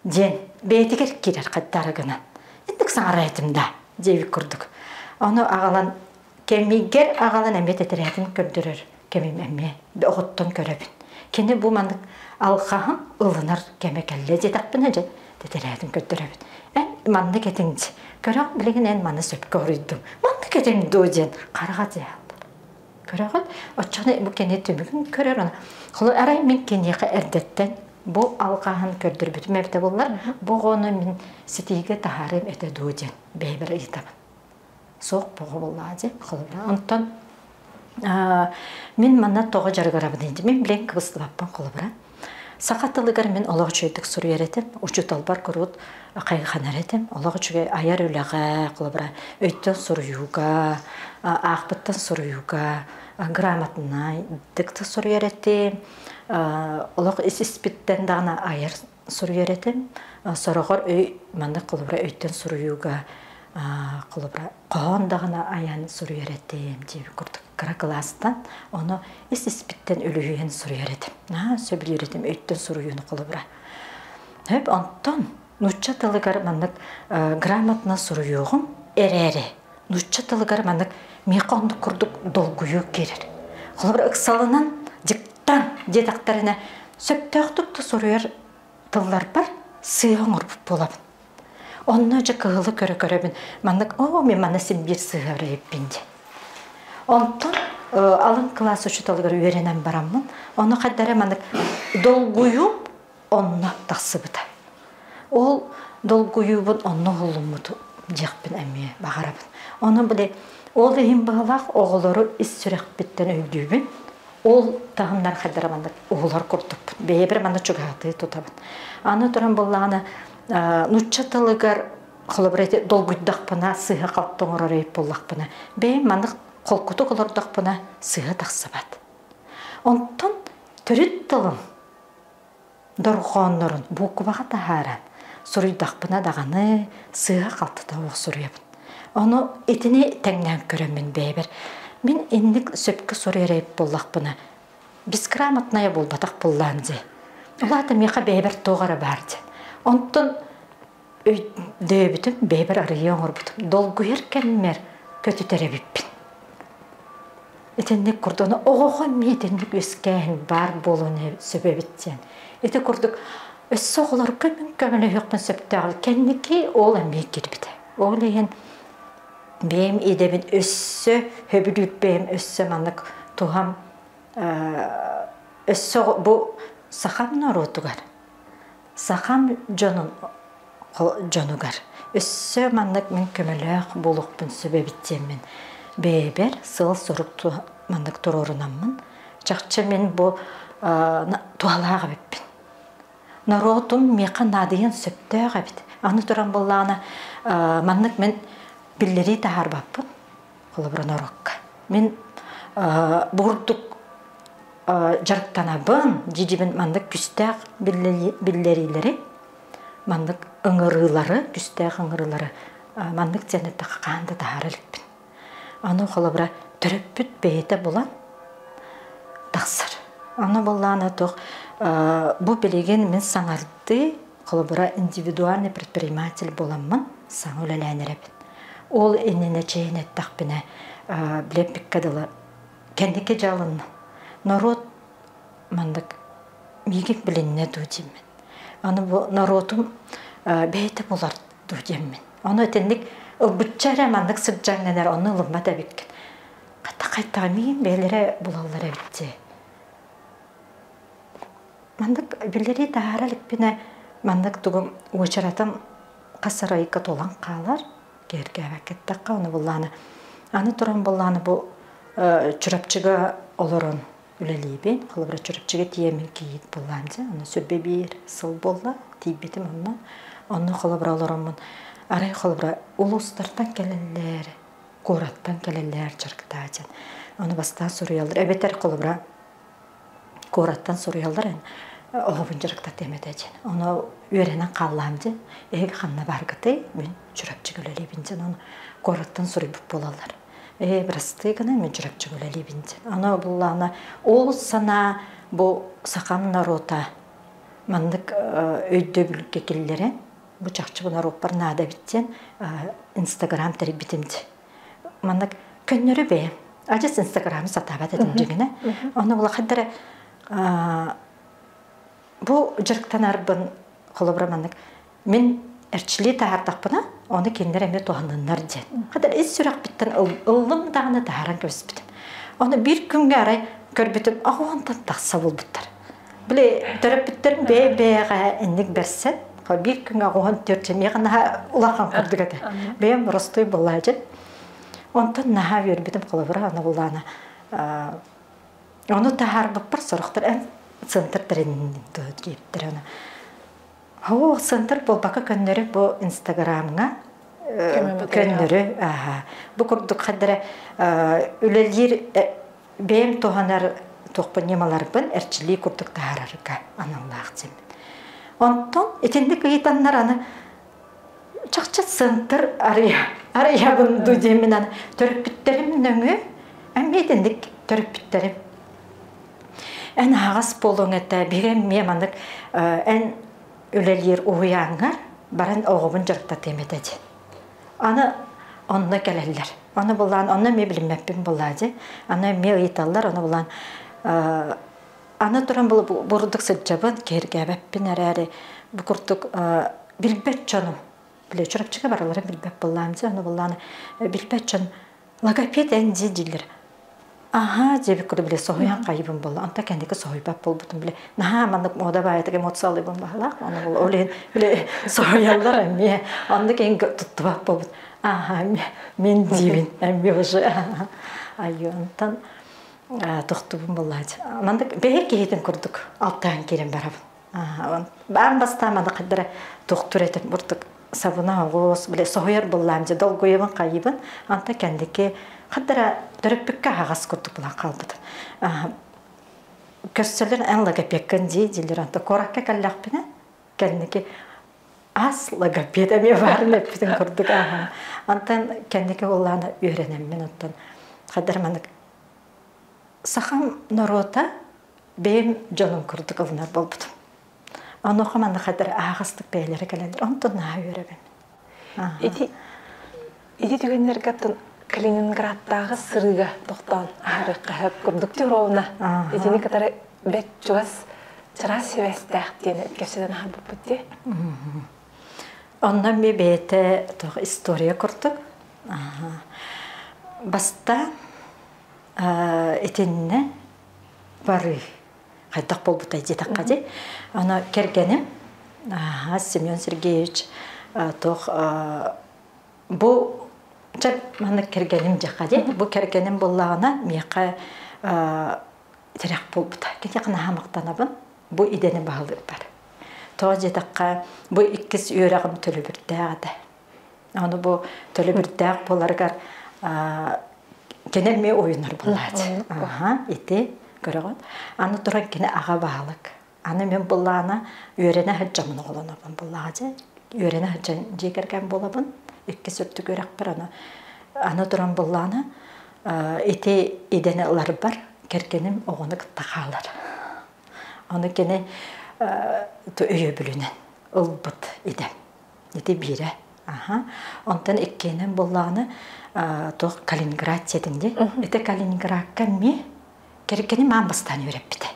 диэн бэйэтигэр киирэр хайдары гынан инник саҥарар этим да диэбит курдук ону аҕалан кэмигэр аҕалан эмиэ тэтэрээтин көрдөрөр кэмим эмиэ оҕоттон көрөбүн. Кини бу маннык алҕаһын ылынар кэмэ кэллэ диэтэхпинэ дьэ тэтэрээтин көрдөрөбүт. Эн маннык этиҥ дии. Көрөҕүн билигин эн маны сөпкө хоруйдуҥ. Маннык этиҥ дуо диэн хараҕа дьаһаллар. Көрөҕүт? Оччоҕуна бу кини түмүгүн көрөр. Холу арай мин киниэхэ эрдэттэн бу алҕаһын көрдөрбүтүм эбитэ буоллар, бу оҕону мин ситиигэ таһаарыам этэ дуо диэн бэйэбэр ыйытабын. Суох боҕо буоллаҕа дии, холобура. Онтон мин манна тоҕо дьарыгырабын дии. Мин билэн кыбыстыбаппын холобура. Саха тылыгар мин олох үчүгэйдик суруйар этим. Учууталбар куруут хайҕанар этим. Олох үчүгэй айар үлэҕэ, холобура, өйтөн суруйууга, аахпыттан суруйууга, грамотнайдык да суруйар этим. Олох ис-испиттэн даҕаны айар суруйар этим. Сороҕор өй маннык холобура өйтөн суруйууга холобура хоһоон даҕаны айан суруйар этим диэбит курдук кыра кылаастан ону ис испиттэн үлүһүйэн суруйар этим. Наһаа сөбүлүүр этим өйтөн суруйууну холобура. Хөп онтон нуучча тылыгар маннык грамотно суруйуоҕум эрээри нуучча тылыгар маннык миэхэ оннук курдук долгуйуу киирэр. Холобура ыксалынан дьыктан диэтэхтэринэ сөптөөхтүк да суруйар тылларбар сыыһа оҥорбут буолабын. Онно дьэ кыһылы көрө-көрөбүн маннык оо мин манна син биир сыыһа эбиппин диэн. Онтон алын кылаас учууталыгар үөрэнэн бараммын, ону хайдара маннык долгуйуум онно тахсыбыта. Ол долгуйуубун онно уһуллуммут диэхпин эмиэ баҕарабын. Ону били ол иһин быһалаах оҕолору ис сүрэхпиттэн өйдүүбүн. Ол таһымнар хайдара маннык уһулар курдукпун. Бэйэбэр манна чугаһатыы тутабын. Аны туран буоллаҕына нуучча тылыгар холобура ити долгуйдахпына сыыһа-халты оҥорор эбит буоллахпына бэйэм маннык холкутук олордохпуна сыыһа тахсыбат. Онтон төрүт тылым дорҕооннорун буукубаҕа таһааран суруйдахпына даҕаны сыыһа-халты тобох суруйабын. Ону итини тэҥнээн көрөммүн бэйэбэр мин инник сөпкө суруйар эбит буоллахпына безграмотная буолбатах буоллаан дии. Ол аата миэхэ бэйэбэр туох эрэ баар дии. Онтон өйдөөбүтүм, бэйэбэр арыйыы оҥорбутум. Долгуйар кэммэр көтүтэр эбиппин. Итинник курдук оҕоҕо эмиэ итинник үөскээһин баар буолуон сөп эбит диэн. Ити курдук өссө оҕолорго мин көмөлөһүөхпүн сөптөөх. Кэнники ол эмиэ киирбитэ. Ол иһин бэйэм идэбин өссө сөбүлүүр бэйэм өссө маннык туһам өссө бу сахам норуотугар сахам дьонун дьонугар өссө маннык мин көмөлөөх буолуохпун сөп эбит диэммин бэйэбэр сыал-сорук маннык туруорунаммын чахчы мин бу туһалаах эбиппин норуотум миэхэ наадыйан сөптөөх эбит аны туран буоллаҕына маннык мин биллэрии таһаарбаппын холобура норуокка мин бурдук дьарыктанабын дьидьибин маннык күстээх биллэриилэри маннык ыҥырыылары күстээх ыҥырыылары маннык диэн эттэххэ хаһан да таһаара иликпин аны холобура төрөппүт бэйэтэ булан тахсар аны буоллаҕына туох бу билигин мин саҥардыы холобура индивидуальный предприниматель буоламмын саҥа үлэлээн эрэбин ол иннинэ чэйин эттэхпинэ билэппиккэ дылы кэнники дьаалынна норуот маннык миигин билиннэ дуу диэммин аны бу норуотум бэйэтэ булар дуу диэммин ону итинник ылбычча эрэ маннык сылдьаҥҥын эрэ ону ылыммат эбиккин хата хайтаҕа миигин бэйэлэрэ булаллар эбит дии маннык биллэрии таһаара иликпинэ маннык тугум уочаратым хас эрэ ыйга туолан хаалар киэргээбэккэ эттэххэ ону буллааны аны туран буллааны бу Чурапчыга олорон үлэлиибин. Холобура Чурапчыга тиийэммин кийиит буллаан дьэ. Ону сүрбэ биир сыл буолла тиийбитим онно. Онно холобура олороммун арай холобура улуустартан кэлэллэр, куораттан кэлэллэр дьарыктаа диэн. Ону бастаан суруйаллар. Эбэтэр холобура куораттан суруйаллар эн оҕобун дьарыктатыам этэ диэн. Ону үөрэнэн хааллаам диэн. Эһиги ханна бааргытый? Мин Чурапчыга үлэлиибин диэн. Ону куораттан суруйбут буолаллар. Ээ, бырастыы гынан мин Чурапчыга үлэлиибин диэн. Аны буллаҕына ол санаа бу сахам норуота маннык өйдөбүлгэ киллэрэн бу чахчы бу норуоппар наада эбит диэн Инстаграм тэрийбитим дии. Маннык көннөрү бэйэм. Адьас Инстаграмы сатаабат этим дьиҥинэ. Ону булахайдара Бу дьарыктанарбын холобура маннык мин эрчилии таһаардахпына, ону кинилэр эмиэ туһанныннар диэн. Хата ис сүрэхпиттэн ыллым даҕаны таһааран кэбиспитим. Ону биир күҥҥэ арай көрбүтүм, оҕонтон тахса буолбуттар. Били төрөппүттэрим бэйэ-бэйэҕэ инник бэрсэн, биир күҥҥэ оҕоһон төрт миэхэ наһаа улахан курдук этэ. Бэйэм боростуой буоллаачын. Онтон наһаа үөрбүтүм холобура, аны буллаана Ону таһаарбыппар сорохтор эн центр тэриннин диэбиттэрэ. Ону Оо, центр буолбакка көннөрү бу Инстаграмҥа көннөрү бу курдук хаддара үлэлиир бэйэм туһанар туохпун ньымаларбын эрчилии курдук таһаарарга аналлаах диэммин. Онтон итинник ыйытаннар аны чахчы центр арыйабын дуу диэммин аны төрөппүттэрим нөҥүө эмиэ итинник төрөппүттэрим эн аһаҕас буолуоҥ этэ биһиги эмиэ маннык эн үлэлиир уһуйааҥҥар баран оҕобун дьарыктатыам этэ диэн аны онно кэлэллэр аны булаан онно эмиэ билиммэппин булаа дии аны эмиэ ыйыталлар аны булаан Аны туран бурдук сылдьабын, киһиргээбэппин эрээри, бу курдук билбэт дьонум, били Чурапчыга барыларын билбэт буоллаам дии, ону буоллааны билбэт дьон логопед эн дии дииллэр. Аһаа диэбит курдук били соһуйан хайыбын буолла. Онто кэнники соһуйбат буолбутум били наһаа маннык мода баайытык эмоциялыыбын баһылаах. Ону ол иһин били соһуйаллар эмиэ. Оннук иһин туттубат буолбут. Аһаа мин диибин эмиэ уже айыантан тохтубун буоллаачы. Мандык бэһир киһитин курдук алтаан киирэн барабын. Баан бастаан маны хаддара тохтур этим бурдук сабына оҕус биле соһуйар буллаам же долгуйабын хайыбын анта кэнники хаддара төрөппүккэ аһаҕас курдук булан хаалбытым. Көссөлөр эн логопедкын дии дилер анта куоракка кэллэхпинэ кэнники ас логопед эмиэ баарын эппитин курдук ааһа. Антан кэнники буоллаана үөрэнэммин оттон хаддар манык сахам норуота бэйэм дьонум курдук ылынар буолбутум. Онуоха манна хаддар аһаҕастык бэйэлэрэ кэлэллэр. Онтон наһаа үөрэбин. Ити ити түгэннэргэ оттон Калининградтааҕы сырыыга тохтоон аһарыахха сөп курдук ровно итини кытары бэрт чугас чараас сибээстээх диэн кэпсэтэн аһарбыппыт дии. Онно эмиэ бэйэтэ туох история курдук. Бастаан итиннэ барыы хайдах буолбутай диэтэххэ дии. Аны кэргэним Семен Сергеевич туох бу чэ маннык кэргэним диэххэ дии. Бу кэргэним буоллаҕына миэхэ тирэх буолбута. Киниэхэ наһаа махтанабын. Бу идэни баһылыырбар. Тоҕо диэтэххэ, бу иккис үөрэҕим төлөбүрдээх этэ. Ону бу төлөбүрдээх буоларыгар кини эмиэ уйунар буолааччы. Аха, ити көрөҕүн. Аны туран кини аҕа баһылык. Аны мин буллаана үөрэнэ сылдьаммын оҕолонобун буллаҕа дьэ. Үөрэнэ сылдьан дьиэ кэргэн буолабын. Иккис үрдүк үөрэхпэр аны аны туран буллаана ити идэни ыларбар кэргэним оҕону кытта хаалар. Ону кини өйөбүлүнэн ылбыт идэм. Ити биирэ. Аха. Онтон иккиэнэн буоллаҕына туох Калининград сиэтин дии. Ити Калининградка эмиэ кэргэним аан бастаан үөрэппитэ.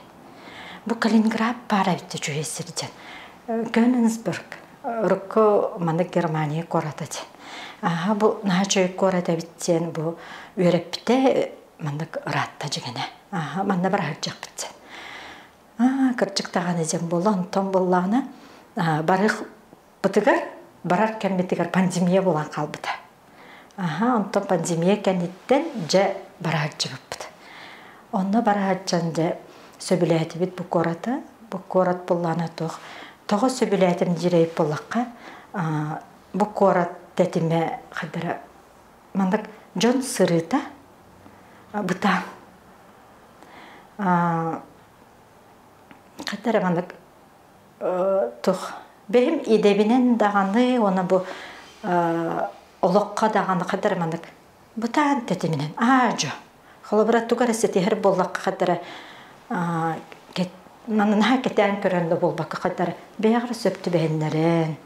Бу Калининград баара эбит үчүгэй сир диэн. Кёнигсберг урукку маннык Германия куората диэн. Аха бу наһаа үчүгэй куорат эбит диэн бу үөрэппитэ маннык ыраатта дьигэнэ. Аха манна бара сылдьыахпыт диэн. Аа кырдьык даҕаны диэн буолла. Онтон буоллаҕына барых бытыгар барар кэммитигэр пандемия буолан хаалбыта. Аха, онтон пандемия кэнниттэн дьэ бараһаччыбыппыт. Онно бараһаччан дьэ сөбүлээтибит бу куораты. Бу куорат буоллаҕына туох тоҕо сөбүлээтим диир буоллахха, бу куорат тэтимэ хайдара маннык дьон сырыыта бытаан. Хайда эрэ маннык туох бэйэм идэбинэн даҕаны уонна бу олоххо даҕаны хайда эрэ маннык бытаан тэтиминэн аа-дьуо холобура тугу эрэ ситиһэр буоллахха хайда эрэ наһаа кэтээн көрөн да буолбакка хайда эрэ бэйэҕэр сөп түбэһиннэрэн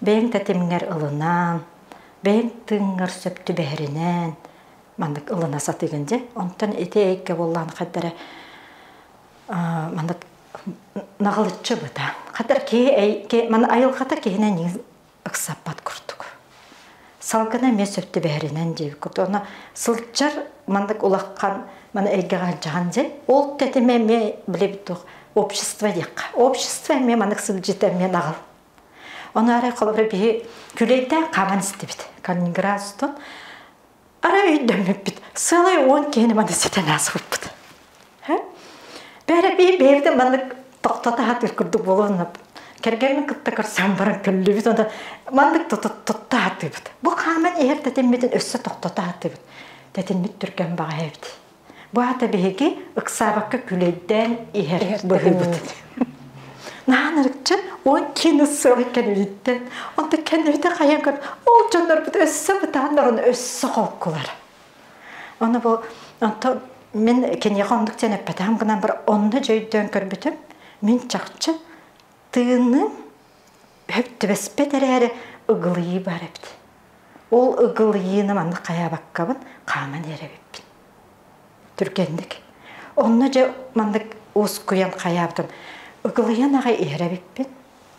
бэйэҥ тэтимҥэр ылынан бэйэҥ тыыҥҥар сөп түбэһэринэн маннык ылына сатыыгын дьэ онтон ити эйгэ буоллаҕына хайда эрэ. Маннык наҕылыччы бытаан. Хатар киһи маны айылҕата киһинэн ыксаппат курдук. Салгына эмиэ сөп түбэһэринэн диэбит курдук. Онно сылдьар маннык улахан маны эйгэҕэ сылдьаҕын дьэ. Ол тэтимэ эмиэ билэбит туох общество диэххэ. Общество эмиэ маннык сылдьыта эмиэ наҕыл. Ону арай холобура биһи күлэйдээн хааман истибит. Калининградстан арай өйдөммүппүт. Сыалай 10 киһини маны ситэн ааспыппыт. Бээрэ бии бэйэбитин маннык тохтото сатыыр курдук буолуонна кэргэммин кытта көрсөн баран күллүбүт онон маннык тутта сатыыбыт. Бу хааман иһэр тэтиммитин өссө тохтото сатыыбыт. Тэтиммит түргэн баҕайы эбит. Бу аата биһиги ыксаабакка күлэйдээн иһэр быһыыбыт. Наһаа ырыкчы он кини сылы кэнниттэн онто кэннибитэ хайан көр ол дьоннорбут өссө бытааннарын өссө холкулар. Ону бу онто мин киниэхэ оннук диэн эппэтэҕим гынан бар онно дьэ өйдөөн көрбүтүм мин чахчы тыыным өп түбэспэт эрээри ыгылыйыы бар эбит. Ол ыгылыйыыны маннык хайаабаккабын хааман иһэр эбиппин. Түргэнник. Онно дьэ маннык уоскуйан хайаабытым. Ыгылыйан аҕай иһэр эбиппин.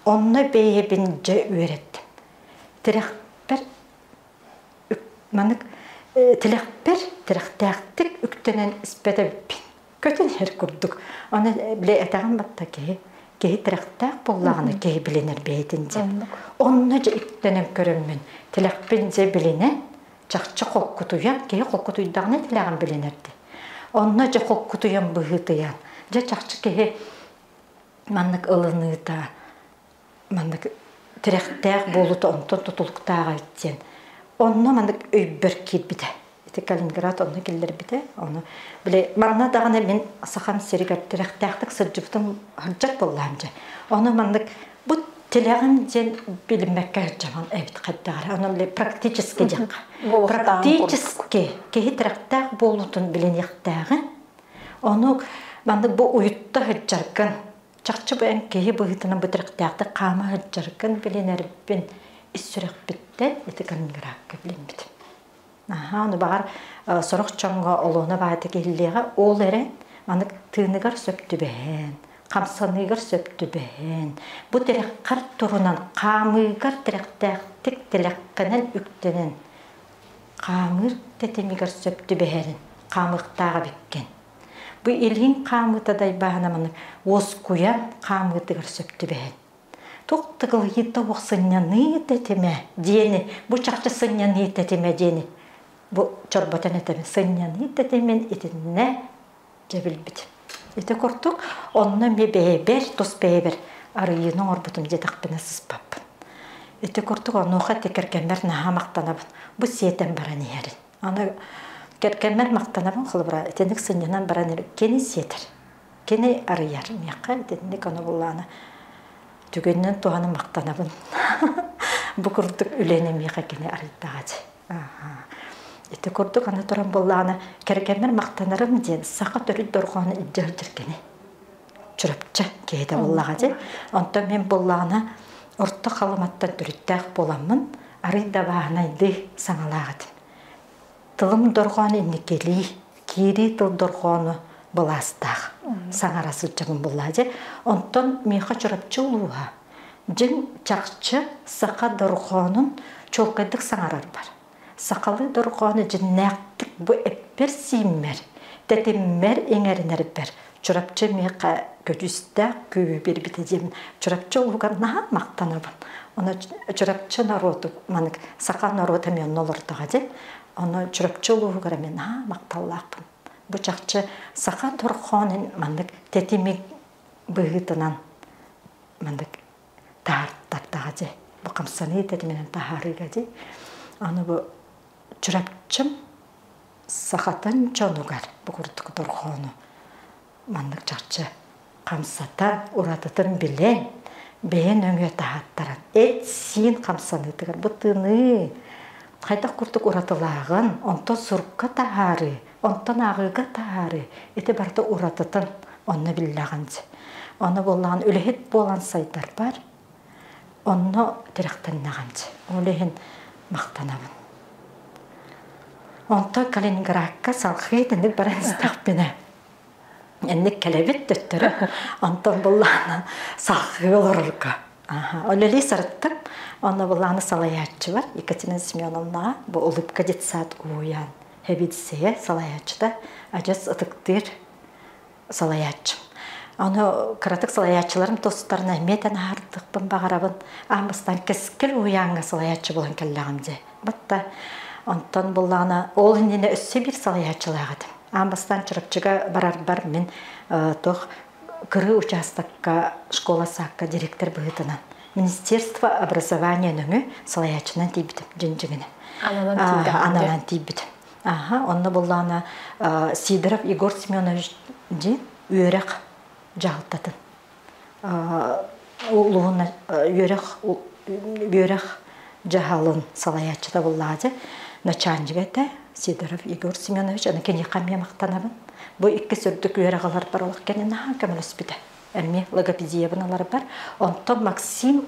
Онно бэйэбин дьэ үөрэттим. Тирэхпэр маннык тилэхпэр тирэхтээхтик үктэнэн испэт эбиппин. Көтөн иһэр курдук. Аны бile этэҕин батта киһи киһи тирэхтээх буоллаҕына киһи билинэр бэйэтин дьэ. Онно дьэ үктэнэн көрөммүн тилэхпин дьэ билинэн чахчы холкутуйан киһи холкутуйдаҕына тилэҕин билинэрди. Онно дьэ холкутуйан быһыытыйан дьэ чахчы киһи маннык ылыныыта маннык тирэхтээх буолуута онтон тутулуктаах эбит диэн онно маннык өйбөр киирбитэ ити Калининград онно киллэрбитэ ону били манна даҕаны мин сахам сиригэр тирэхтээхтик сылдьыбытым сылдьар буоллаҕым дьэ ону маннык бу тилэҕим диэн билиммэккэ сылдьабын эбит хайдаҕар ону били практически диэххэ практически киһи тирэхтээх буолуутун билиниэхтээҕин ону маннык бу уйутта сылдьаргын Чахчы бу эн киһи быһыытынан бытырыктаахтык хаама сылдьаргын билинэрбин ис сүрэхпиттэн ити Калининградка билиммитим. Аһаа, ону баҕар сорох дьоҥҥо олуона баайта киһиллиэҕэ, ол эрэн маннык тыыныгар сөп түбэһэн, хамсаныыгар сөп түбэһэн, бу тирэххэр турунан, хаамыыгар тирэхтээхтик тилэххинэн үктэнэн, хаамыыр тэтимигэр сөп түбэһэрин, хаамыахтаах эбиккин. Бу илииҥ хаамыыта дайбааһына маны уоскуйан хаамыытыгар сөп түбэһэн. Туох тыгылыйыыта уох сынньаныы тэтимэ диэни, бу чахчы сынньаныы тэтимэ диэни бу чорботон этэбин сынньаныы тэтимин итиннэ дьэ билбитим. Ити курдук онно эмиэ бэйэбэр, тус бэйэбэр арыйыыны оҥорбутум диэтэхпинэ сыспаппын. Ити курдук онуоха ити кэргэммэр наһаа махтанабын. Бу сиэтэн баран иһэрин. Аны кэргэммэр махтанабын холобура итинник сынньанан баран кини сиэтэр, кини арыйар миэхэ итинник ону буллаана түгэнинэн туһаны махтанабын. Бу курдук үлэни миэхэ кини арыйдаҕа дии. Ити курдук аны туран буллаана кэргэммэр махтанарым диэн саха төрүт дорҕоону илдьэ сылдьар кини. Чурапчы киһитэ буоллаҕа дии. Онтон мин буллаҕына орто халыматтан төрүттээх буоламмын арый да бааһынайдыы саҥалаах этим. Тылым дорҕоон инникилии, киирии тыл дорҕоону былаастаах саҥара сылдьабын буллаа дьэ. Онтон миэхэ Чурапчы улууһа дьиҥ чахчы саха дорҕоонун чуолкайдык саҥарар бар. Сахалыы дорҕоону дьиннээхтик бу эппэр-сииммэр, тэтиммэр иҥэринэрбэр Чурапчы миэхэ көдьүүстээх күүһү биэрбитэ диэн Чурапчы улуугар наһаа махтанабын. Ону Чурапчы норуоту манык саха норуота эмиэ онно олордоҕо дии. Ону Чурапчы улууһугар эмиэ наһаа махталлаахпын. Бу чахчы саха дорҕоонун маннык тэтими быһыытынан маннык таһаартардаҕа дии. Бу хамсаныы тэтиминэн таһаарыыга дии. Аны бу Чурапчым сахатын дьонугар бу курдук дорҕоону маннык чахчы хамсатан, уратытын билэн, бэйэ нөҥүө таһааттаран, эт-сиин хамсаныытыгар бу тыыныы хайдах курдук уратылааҕын, онтон сурукка таһаарыы, онтон ааҕыыга таһаарыы ити барыта уратытын онно биллэҕин. Ону буоллаҕын үлэһит буолан сайдарбар онно тирэхтэннэҕим. Ол иһин махтанабын. Онтон Калининградка салхыы итинник баран истэхпинэ. Энник кэлэбит төттөрү. Онтон буллаана салгыы олорорго. Үлэлии сырыттым. Онно буллаана салайааччыбар Екатерина Семеновнаҕа бу Улыбка детсад уһуйаан хэбидсэйэ салайааччыта адьас ытыктыыр салайааччым. Ону кыратык салайааччыларым тустарына эмиэ аһардыкпын баҕарабын. Аан бастаан Кэскил уһуйааҥҥа салайааччы буолан кэллэҕим дии. Батта онтон буллаҕына ол иннинэ өссө биир салайааччылаах этим. Аан бастаан Чурапчыга барарбар мин туох кырыы учаастакка школа саакка директор быһыытынан Министерство образования нөҥү салайааччынан тиийбитим дьиҥ-дьиҥинэ. Ананан тиийбитим. Аха, онно буллаҕына Сидоров Егор Семенович дьин үөрэх дьаһалтатын улууһун үөрэх үөрэх дьаһалын салайааччыта буллаҕа начальнига этэ Сидоров Егор Семенович аны киниэхэ эмиэ махтанабын. Бу иккис үрдүк үөрэх ыларбар олох кэннин наһаа көмөлөспүтэ. Эмиэ логопедиябын ыларбар. Онтон Максим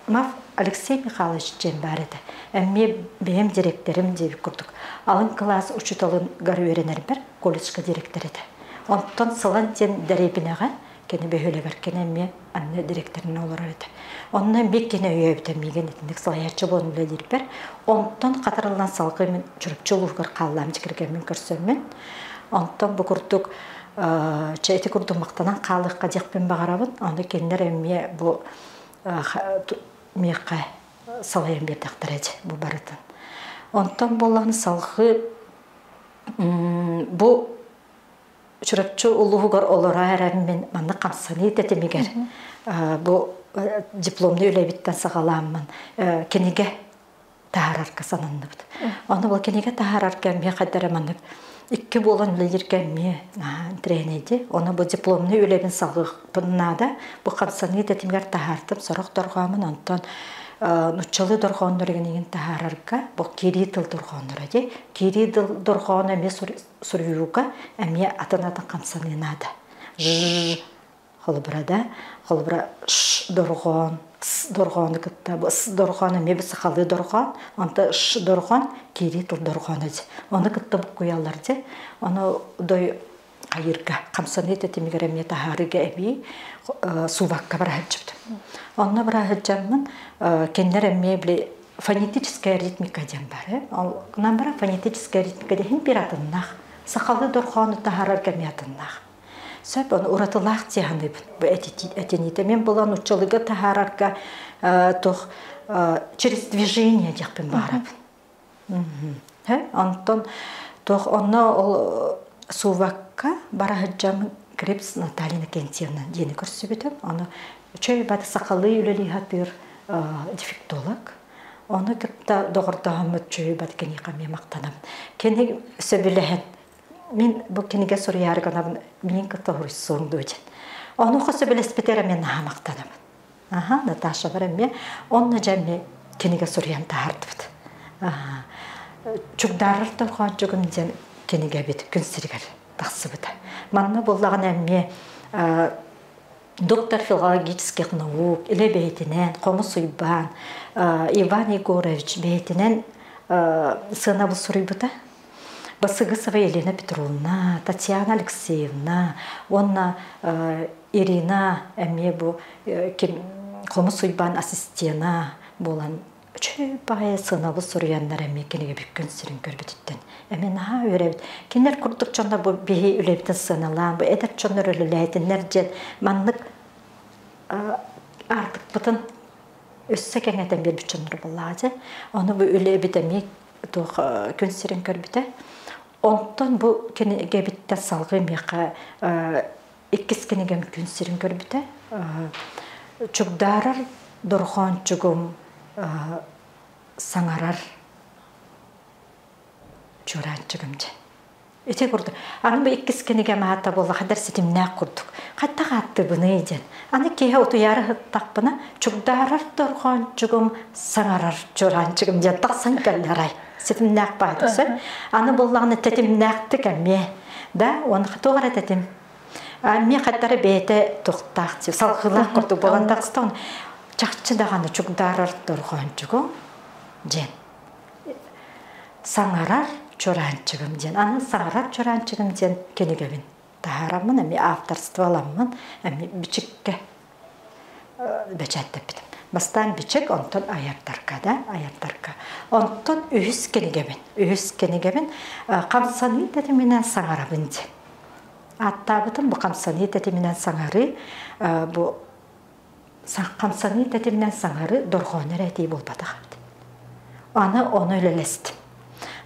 Мав Алексей Михайлович диэн баар этэ. Эмиэ бэйэм директорым диэбит курдук. Алын кылаас учууталыгар үөрэнэрбэр колледжка директор этэ. Онтон Сылан диэн дэриэбинэҕэ кини бөһүөлэгэр кини эмиэ анны директорынан олорор этэ. Онно эмиэ кини өйөөбүтэ миигин итинник салайааччы буолан үлэлиирбэр. Онтон хатарыллан салгыы мин Чурапчы улууһугар хааллаам дьикиргэммин көрсөммүн. Онтон бу курдук чэ ити курдук махтанан хаалыахха диэхпин баҕарабын. Ону кинилэр эмиэ бу миэхэ салайан биэрдэхтэрэ дии бу барытын. Онтон буоллаҕына салгыы бу Чурапчы улууһугар олоро эрэммин манна хамсаныы тэтимигэр бу дипломный үлэбиттэн саҕалааммын кинигэ таһаарарга сананныбыт. Ону бу кинигэ таһаарарга эмиэ хайдара маннык икки буолан үлэлииргэ эмиэ интэриэһинэйди. Ону бу дипломный үлэбин салгыахпын наада. Бу хамсаныы тэтимигэр таһаартым сорох дорҕоомун, онтон нуччалыы дорҕооннору игин таһаарарга бу киирии тыл дорҕоонноро дии. Киирии тыл дорҕооно эмиэ суруйууга эмиэ атын-атын хамсаныы наада. Ж холобура да, холобура ш дорҕоон, с дорҕоону кытта бу с дорҕоон эмиэ бу сахалыы дорҕоон, онто ш дорҕоон киирии тыл дорҕооно дии. Ону кытта буккуйаллар дии. Ону дой хайыырга, хамсаныы тэтимигэр эмиэ таһаарыыга эбии сувакка бара сылдьыбытым. Онно бара сылдьаммын кинилэр эмиэ били фонетическая ритмика диэн баар. Ол гынан баран фонетическая ритмика диэн биир атыннаах. Сахалыы дорҕоону таһаарарга эмиэ атыннаах. Сөп, ону уратылаах дии саныыбын. Бу этиниитэ мен булан уччалыга таһаарарга туох через движение диэхпин баарабын. Онтон туох онно ол сувакка бара сылдьаммын Крепс Наталья Иннокентьевна диэни көрсүбүтүм. Ону үчүгэй бата сахалыы үлэлии сатыыр дефектолог. Ону кытта доҕордоһоммут үчүгэй бат киниэхэ эмиэ махтанабын. Кини сөбүлэһэн мин бу кинигэ суруйаары гынабын миин кытта суруйсуоҥ дуо диэн. Онуоха сөбүлэспитэ эрэ мен наһаа махтанабын. Аха, Наташабар эмиэ онно дьэ эмиэ кинигэ суруйан таһаардыбыт. Аха. Чугдаарар торҕоончугум диэн кинигэбит күн сиригэр тахсыбыта. Манна буоллаҕына эмиэ доктор филологических наук илэ бэйэтинэн Хомус Уйбаан Иван Егорович бэйэтинэн сыанабыл суруйбута. Басыгысова Елена Петровна, Татьяна Алексеевна уонна Ирина эмиэ бу ким Хомус Уйбаан ассистена буолан үчүгэй баҕайы сыанабыл суруйаннар эмиэ кинигэ бүккүн сирин көрбүтүттэн эмиэ наһаа үөрэбит. Кинилэр курдук дьоннор бу биһи үлэбитин сыаналаан, бу эдэр дьоннор үлэлээтиннэр диэн маннык аартыкпытын өссө кэҥэтэн биэрбит дьоннор буоллаҕа дьэ. Ону бу үлэбит эмиэ туох күн сирин көрбүтэ. Онтон бу кинигэбиттэн салгыы миэхэ иккис кинигэм күн сирин көрбүтэ. Чугдаарар дорҕоончугум саҥарар чуораанчыгым дьэ. Ити курдук. Аны бу иккис кинигэм аата буолла хадar ситимнээх курдук. Хаттах ааттыбыный диэн. Аны киһи утуйаары сыттахпына чугдаарар дорҕоончугум саҥарар чуораанчыгым диэн тахсан кэллэрай. Ситимнээх баатыса. Аны буллаҕына тэтимнээхтик эмиэ. Да, оны туох эрэ тэтим Эмиэ хаттара бэйэтэ туохтаах салгыылаах курдук буолан таҕыста чахчы даҕаны чугдаарар дорҕоончугум диэн саҥарар чуораанчыгым диэн аны саҥарар чуораанчыгым диэн кинигэбин. Таһаараммын эмиэ авторстволаммын эмиэ бичиккэ бэчээттэппитим. Бастаан бичик, онтон айардарга да, айардарга. Онтон үһүс кинигэбин, үһүс кинигэбин хамсаныы тэтиминэн саҥарабын диэн. Ааттаабытым бу хамсаныы тэтиминэн саҥарыы, бу хамсаныы тэтиминэн саҥарыы дорҕооно эрэ этии буолбатах эбит. Аны ону үлэлэстим.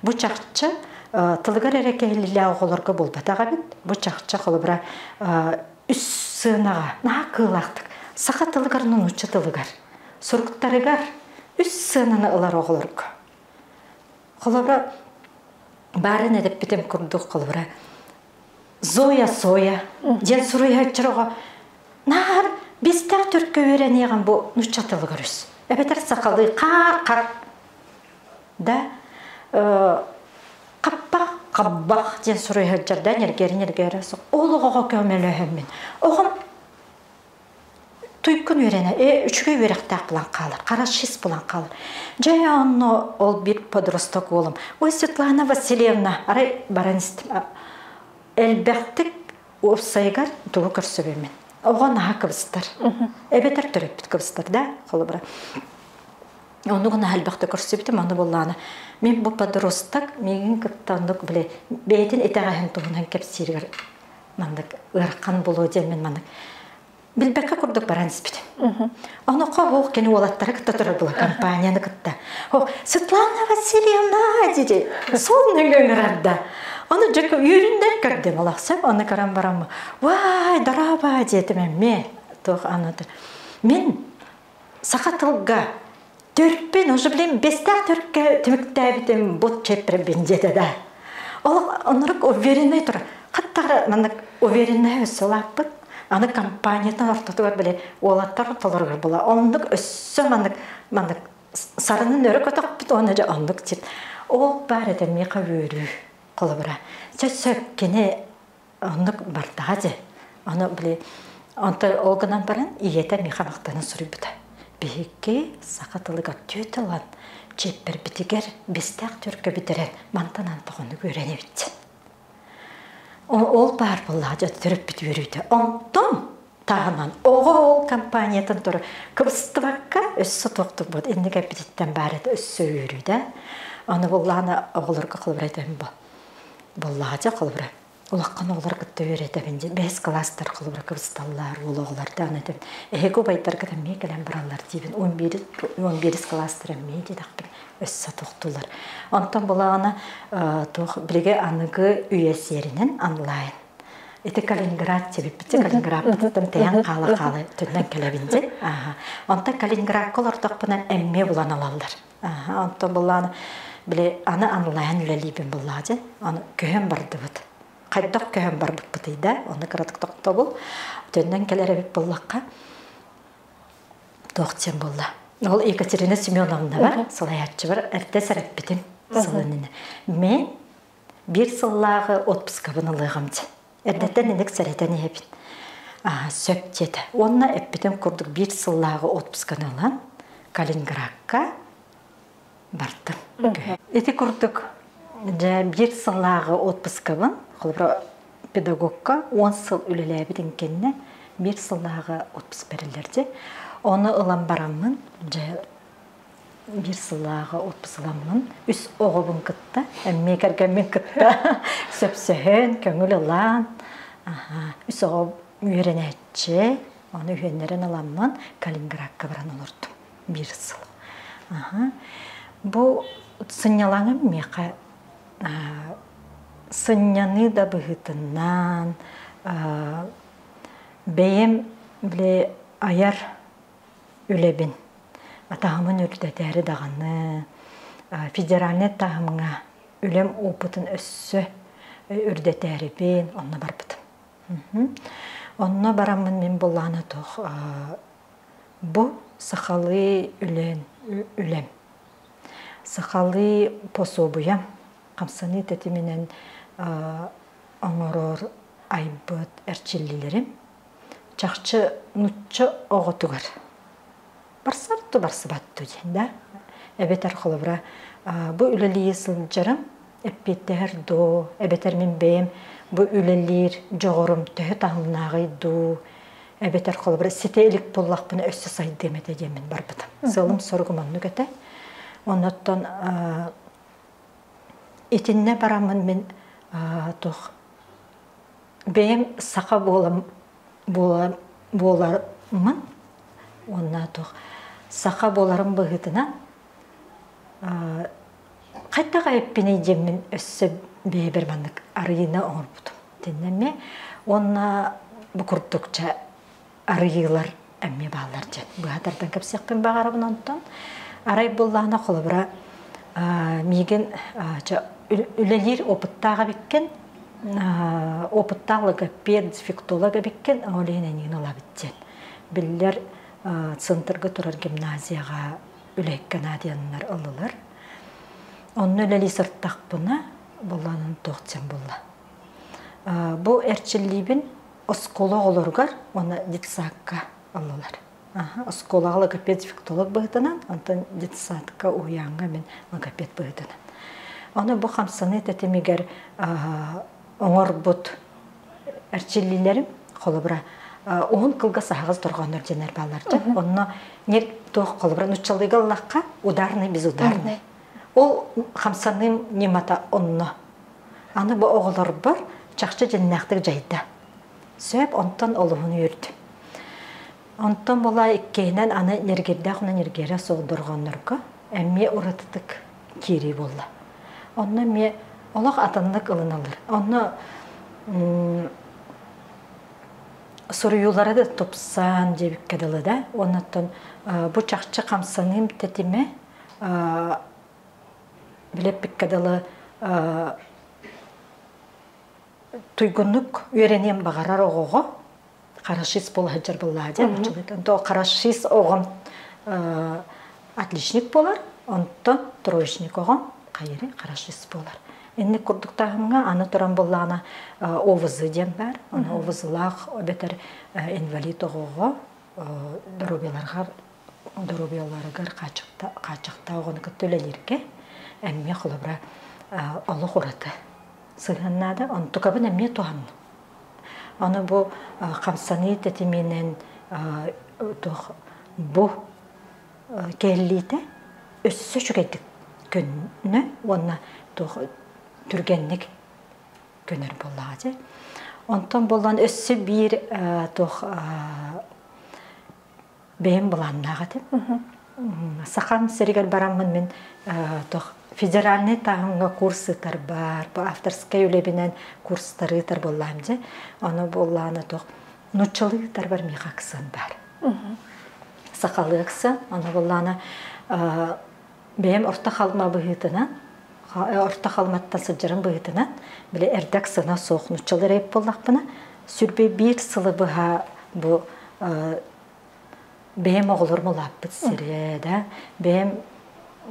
Бу чахчы тылыгар эрэ кэһиллиилээх оҕолорго буолбатах эбит. Бу чахчы холобура үс сыанаҕа наһаа кыылаахтык саха тылыгар нуучча тылыгар суруктарыгар үс сыананы ылар оҕолорго. Холобура баарын эдэппитим курдук холобура Зоя Соя диэн суруйааччы оҕо наар бистээх түркө үөрэниэҕин бу нуучча тылыгар үс эбэтэр сахалыы хаар хар да хаппах хаббах диэн суруйааччарда ньиргиэри ньиргиэри ол оҕоҕо көмөлөһөммүн оҕом туйкун үөрэнэ үчүгэй үөрэхтээх булан хаалар хорошист булан хаалар дьэ онно ол бир подросток уолум ой Светлана Васильевна арай баран истим элбэхтик уопсайыгар тугу көрсөбүммүн оҕо наһаа кыбыстар эбэтэр төрөппүт кыбыстар да холобура оннук наһаа элбэхтик көрсүбүтүм ону буллаана мин бу подросток миигин кытта оннук били бэйэтин итэҕэһин туһунан кэпсииригэр маннык ыарахан буолуо диэн мин маннык билбэккэ курдук баран испитим. Онуоха оһох кини уолаттары кытта турар була компанияны кытта. О, Светлана Васильевна диди сол нөҥө Ону дьэ үөрүндэн көрдүм олохсом ону көрөн бараммы вай дороба диэтим эмме туох анаты мин саха тылга төрпүн уже билим бестах төркө түмүктээбитим бут чеппирбин диэтэ да ол оннук уверенный тура хаттара маннык уверенный өссө улааппыт аны компаниятын ортотугар били уолаттар ортолоругар була оннук өссө маннык маннык сарынын өрө көтөхпүт уонна дьэ оннук тип ол баар этэ миэхэ үөрүү холобура сөп сөп кини оннук бардаҕа дьэ ону били онто ол гынан баран ийэтэ миэхэ махтанан суруйбута биһиги саха тылыгар түөт ылан чиэппэрбитигэр бистээх түркө бүтэрэн мантан антах оннук үөрэнэбит ол баар буоллаҕа дьэ төрөппүт үөрүүтэ онтон таһынан оҕо ол компаниятын туру кыбыстыбакка өссө туохтукбут инник эппититтэн баар этэ өссө үөрүүдэ аны буллаана оҕолорго холобура этэн бу буоллаҕа дьэ холобура улахан оҕолор кытта үөрэтэбин дии бэһис кылаастар холобура кыбысталлар уол оҕолор даҕаны этэбин эһиги убайдаргыт эмиэ кэлэн бараллар диибин 11 кылаастар эмиэ диэтэхпин өссө тохтулар онтон булаҕына туох билиги аныгы үйэ сиэринэн онлайн ити Калининград диэбиппит Калининградпытыттан тэйэн хаала-хаала төннөн кэлэбин дии онтон Калининградка олордохпуна эмиэ булан алаллар онтон буллааны били аны онлайн үлэлиибин буллаа дьэ аны көһөн бардыбыт хайдах көһөн барбыппытый да оны кыратык тохтобул төннөн кэлэр эбит буллахха туох диэн буолла ол Екатерина Семеновна бар салайааччыбар эрдэ сэрэппитим сылын мен биир сыллааҕы отпускабын ылыаҕым дьэ эрдэттэн иник сэрэтэн иһэбин сөп диэтэ уонна эппитим курдук биир сыллааҕы отпусканы ылан Калининградка бардым ити курдук дьэ биир сыллааҕы отпускабын холобура педагогка 10 сыл үлэлээбитин кэннэ биир сыллааҕы отпуск бэриллэр дьэ ону ылан бараммын дьэ биир сыллааҕы отпуск ыламмын үс оҕобун кытта эмиэ кэргэммин кытта сөпсөһөн көҥүл ылан үс оҕо үөрэнээччи ону үһүөннэрин ыламмын Калининградка баран олордум биир сыл бу сынньалаҥым миэхэ сынньаныы да быһыытынан бэйэм били айар үлэбин таһымын үрдэтээри даҕаны федеральнай таһымҥа үлэм опытын өссө үрдэтээрибин онно барбытым. Онно бараммын мин буллаҕына туох бу сахалыы үлэн үлэм сахалыы пособуйам хамсаныы тэтиминэн оҥорор айбыт эрчиллиилэрим чахчы нучча оҕотугар барсар ту барсыбат ту диэн да эбэтэр холобура бу үлэлии сылдьарым эппиэттэһэр доо эбэтэр мин бэйэм бу үлэлиир дьоҕурум төһө таһымнааҕый дуу, эбэтэр холобура ситэ илик буоллахпына өссө сайдыам этэ диэммин барбытым. Сыалым-соругум оннук этэ. Оннуттан итиннэ бараммын мин туох бэйэм саха буолам буолармын уонна туох саха буоларым быһыытынан хайдах эппиний диэммин өссө бэйэбэр маннык арыйыыны оҥорбутум. Итиннэ эмиэ уонна бу курдук чэ арыйыылар эмиэ бааллар диэн быһа тардан кэпсиэхпин баҕарабын онтон. Арай буоллаҕына холобура миигин чэ үлэлиир опыттаах эбиккин, опыттаах логопед, дефектолог эбиккин, ол иһин эйигин ылабыт диэн. Биллэр центрга турар гимназияҕа үлэһиккэ наадыйаннар ыллылар. Онно үлэлии сырыттахпына, буоллаанын туох диэн буолла. Бу эрчиллиибин оскуола оҕолоругар уонна детсадка ыллылар. Оскуолаҕа логопед-дефектолог быһыытынан, онтон детсадка уһуйааҥҥа мин логопед быһыытынан. Аны бу хамсаныы тэтимигэр оҥорбут эрчиллиилэрим, холобура, уһун кылгас аһаҕас дорҕооннор диэннэр бааллар дьэ. Онно туох холобура нуччалыыга ыллахха ударный безударный. Ол хамсаныым ньымата онно. Аны бу оҕолорбор чахчы дьиннээхтик дьайда. Сөп, онтон олуһун үөрдүм. Онтон була иккиһинэн аны ньиргирдээх уонна ньиргиэрэ суох дорҕооннорго эмиэ уратытык киирии буолла. Онно эмиэ олох атыннык ылыналлар. Онно суруйуулара да тупсан диэбиккэ дылы да. Оннуттан бу чахчы хамсаныым тэтимэ билэппиккэ дылы туйгуннук үөрэниэн баҕарар оҕоҕо хорошист буола сылдьар буоллаҕа диэн онто хорошист оҕом отличник буолар онтон троечник оҕом хайыры хорошист буолар инник курдуктааһыҥҥа аны туран буоллаҕына ОВЗ диэн баар ону ОВЗлаах эбэтэр инвалид оҕоҕо доруобуйаларыгар доруобуйаларыгар хааччахтаах оҕону кытта үлэлииргэ эмиэ холобура олох ураты сыһыан наада. Онтукабын эмиэ туһанным. Аны бу хамсаныы тэтиминэн туох бу кэллиитэ өссө үчүгэйдик көннө уонна туох түргэнник көнөр буоллаҕа дьэ. Онтон буолан өссө биир туох бэйэм былааннаах этим. Сахам сиригэр бараммын мин туох федеральный таһымҥа курс ыытар бар, бу авторскай үлэбинэн курстары ыытар буоллаам дьэ. Ону буоллаана туох нууччалыы ыытар бар миэхэ акцент бар. Сахалыы акцент, ону буоллаана бэйэм орто халма быһыытынан орто халматтан сылдьарым быһыытынан били эрдэ акцена суох нууччалыы эрэ буоллахпына сүрбэ биир сылы быһа бу бэйэм оҕолорум улааппыт сирэ да бэйэм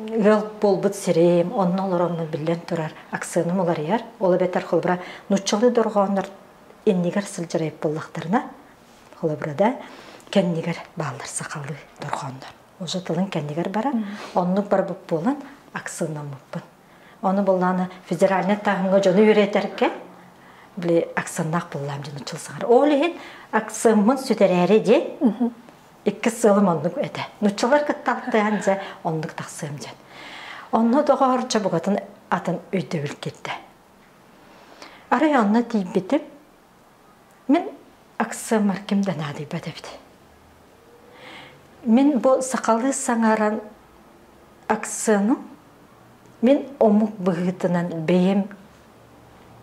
ыал буолбут сирим онно олороммун биллэн турар акценым уларыйар ол эбэтэр холобура нууччалыы дорҕооннор иннигэр сылдьар эбит буоллахтарына холобура да кэннигэр бааллар сахалыы дорҕооннор уже тылын кэннигэр баран оннук барбыт буолан акценнаммыппын Ону буллааны федеральнай таһымҥа дьону үөрэтэргэ били акценнаах буллаам дьон учул саҥар. Ол иһин акцеммын сүтэрээри диэн иккис сыалым оннук этэ. Нуччалар кытта алтыһан дьэ оннук тахсыам диэн. Онно доҕоор чобугатын атын өйдөбүл киирдэ. Арай онно тиийбитим мин акцеммар ким да наадыйбат эбит. Мин бу сахалыы саҥаран акценым Мин омук быһыытынан бэйэм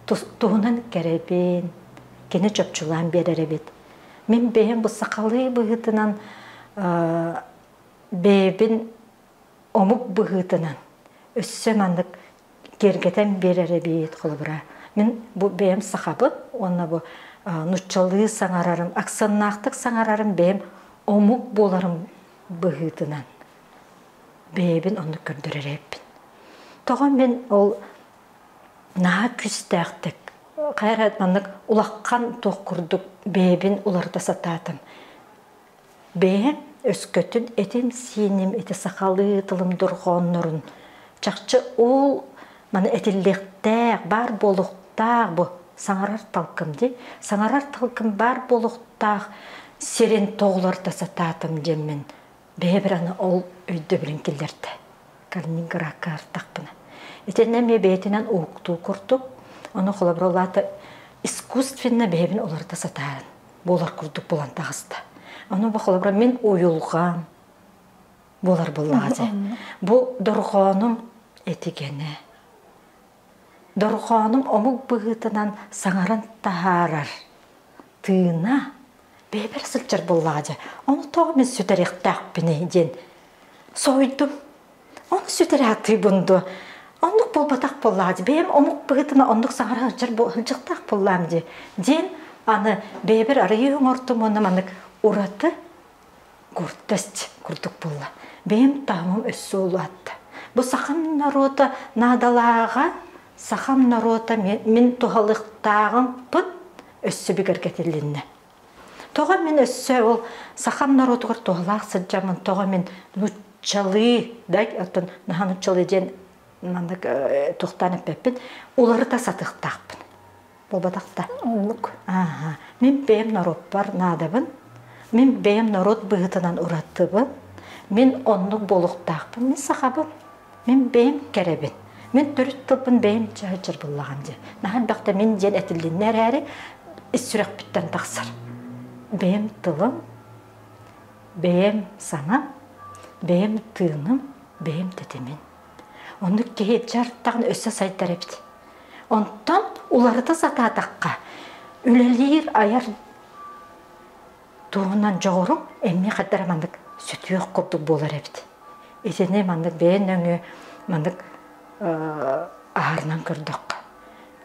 туһунан кэрэбин, кини чопчулаан биэрэр эбит. Мин бэйэм бу сахалыы быһыытынан бэйэбин омук быһыытынан өссө маннык киэргэтэн биэрэр эбит холобура. Мин бу бэйэм сахабын уонна бу нуччалыы саҥарарым, аксаннаахтык саҥарарым бэйэм омук буоларым быһыытынан бэйэбин оннук көрдөрөр эбиппин. Тоҕо мин ол наһаа күүстээхтик хайа маннык улахан туох курдук бэйэбин уларыта сатаатым. Бэйэм өскөтүн этим-сииним ити сахалыы тылым дорҕооннорун чахчы ол маны этиллиэхтээх, баар буолуохтаах бу. Саҥарар талкым дии. Саҥарар талкым баар буолуохтаах сирин тоҕуларда сатаатым диэммин бэйэбэр аны ол өйдөбүлүн киллэрдэ. Калининградка артахпына. Итиннэ эмиэ бэйэтинэн уһуктуу курдук, ону холобура улаата искусственно бэйэбин уларыта сатаан буолар курдук булан таҕыста. Ону бу холобура мин уйулҕам буолар буоллаҕа дьэ. Бу дорҕоонум этигэнэ. Дорҕоонум омук быһыытынан саҥаран таһаарар тыына бэйэбэр сылдьар буоллаҕа дьэ. Ону тоҕо мин сүтэриэхтээхпиний диэн соһуйдум. Ону сүтэрэ сатыыбын дуо? Оннук буолбатах буоллаҕа дии. Бэйэм омук быһыытынан оннук саҥара сылдьар сылдьыахтаах буоллаам дии. Диэн аны бэйэбэр арыйыы оҥортум уонна маннык ураты гордость курдук буолла. Бэйэм таһымым өссө улаатта. Бу сахам норуота наадалааҕа, сахам норуота мин туһалыахтааҕымпын өссө бигэргэтилиннэ. Тоҕо мин өссө ол сахам норуотугар туһалаах сылдьаммын, тоҕо мин нуччалыы, да, оттон наһаа нуччалыы диэн маннык туохтаан эппэппин, уларыта сатыахтаахпын. Буолбатах да. Оннук. Ааха. Мин бэйэм норуоппар наадабын. Мин бэйэм норуот быһыытынан ураттыбын. Мин оннук буолуохтаахпын. Мин сахабын. Мин бэйэм кэрэбин. Мин төрүт тылбын бэйэм чаһычыр буллаҕым дии. Наһаа элбэхтэ мин диэн этилиннэ эрээри, ис сүрэхпиттэн тахсар. Бэйэм тылым, бэйэм саҥам, бэйэм тыыным, бэйэм тэтимин. Оннук киһи дьартаҕын өссө сайдар эбит. Онтон уларыта сатаатахха, үлэлиир, айар туһунан дьоҕурум эмиэ хайдах эрэ маннык сүтүөх курдук буолар эбит. Итини маннык бэйэ нөҥүө маннык аһарынан көрдөххө.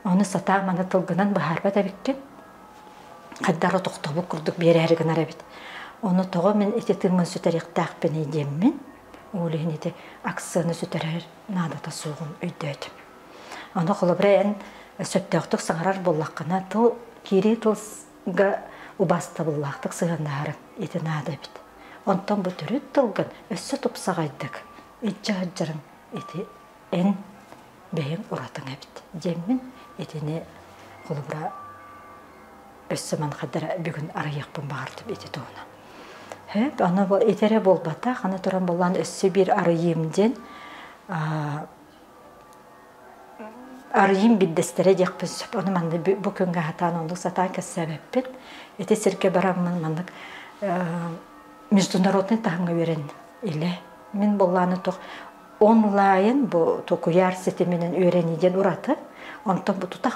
Ону сатаан маны тылгынан быһаарбат эбиккин. Хайдах эрэ тохтобул курдук биэрээри гынар эбит. Ону тоҕо мин ити тыыммын сүтэриэхтээхпиний диэммин, ол иһин ити акцияны сүтэрэр наадата суоҕун өйдөөтүм. Ону холобура эн сөптөөхтүк саҥарар буоллаххына, тыл киирии тылга убаастабыллаахтык сыһыаннаһарыҥ ити наада эбит. Онтон бу төрүт тылгын өссө тупсаҕайдык илдьэ сылдьарыҥ ити эн бэйэҥ уратыҥ эбит диэммин итини холобура өссө манхадара бүгүн арыйыахпын баҕардым ити туһунан. Хөп, аны ити эрэ буолбатах, аны туран буллаан өссө биир арыйыым диэн арыйыым биддэстэрэ диэхпин сөп. Ону манна бу күҥҥэ сатаан оннук сатаан кэпсээбэппин. Ити сиргэ бараммын маннык международный таһымҥа үөрэнним. Илэ. Мин буоллааны туох онлайн бу куйаар ситиминэн үөрэнии диэн ураты. Онтон бу тута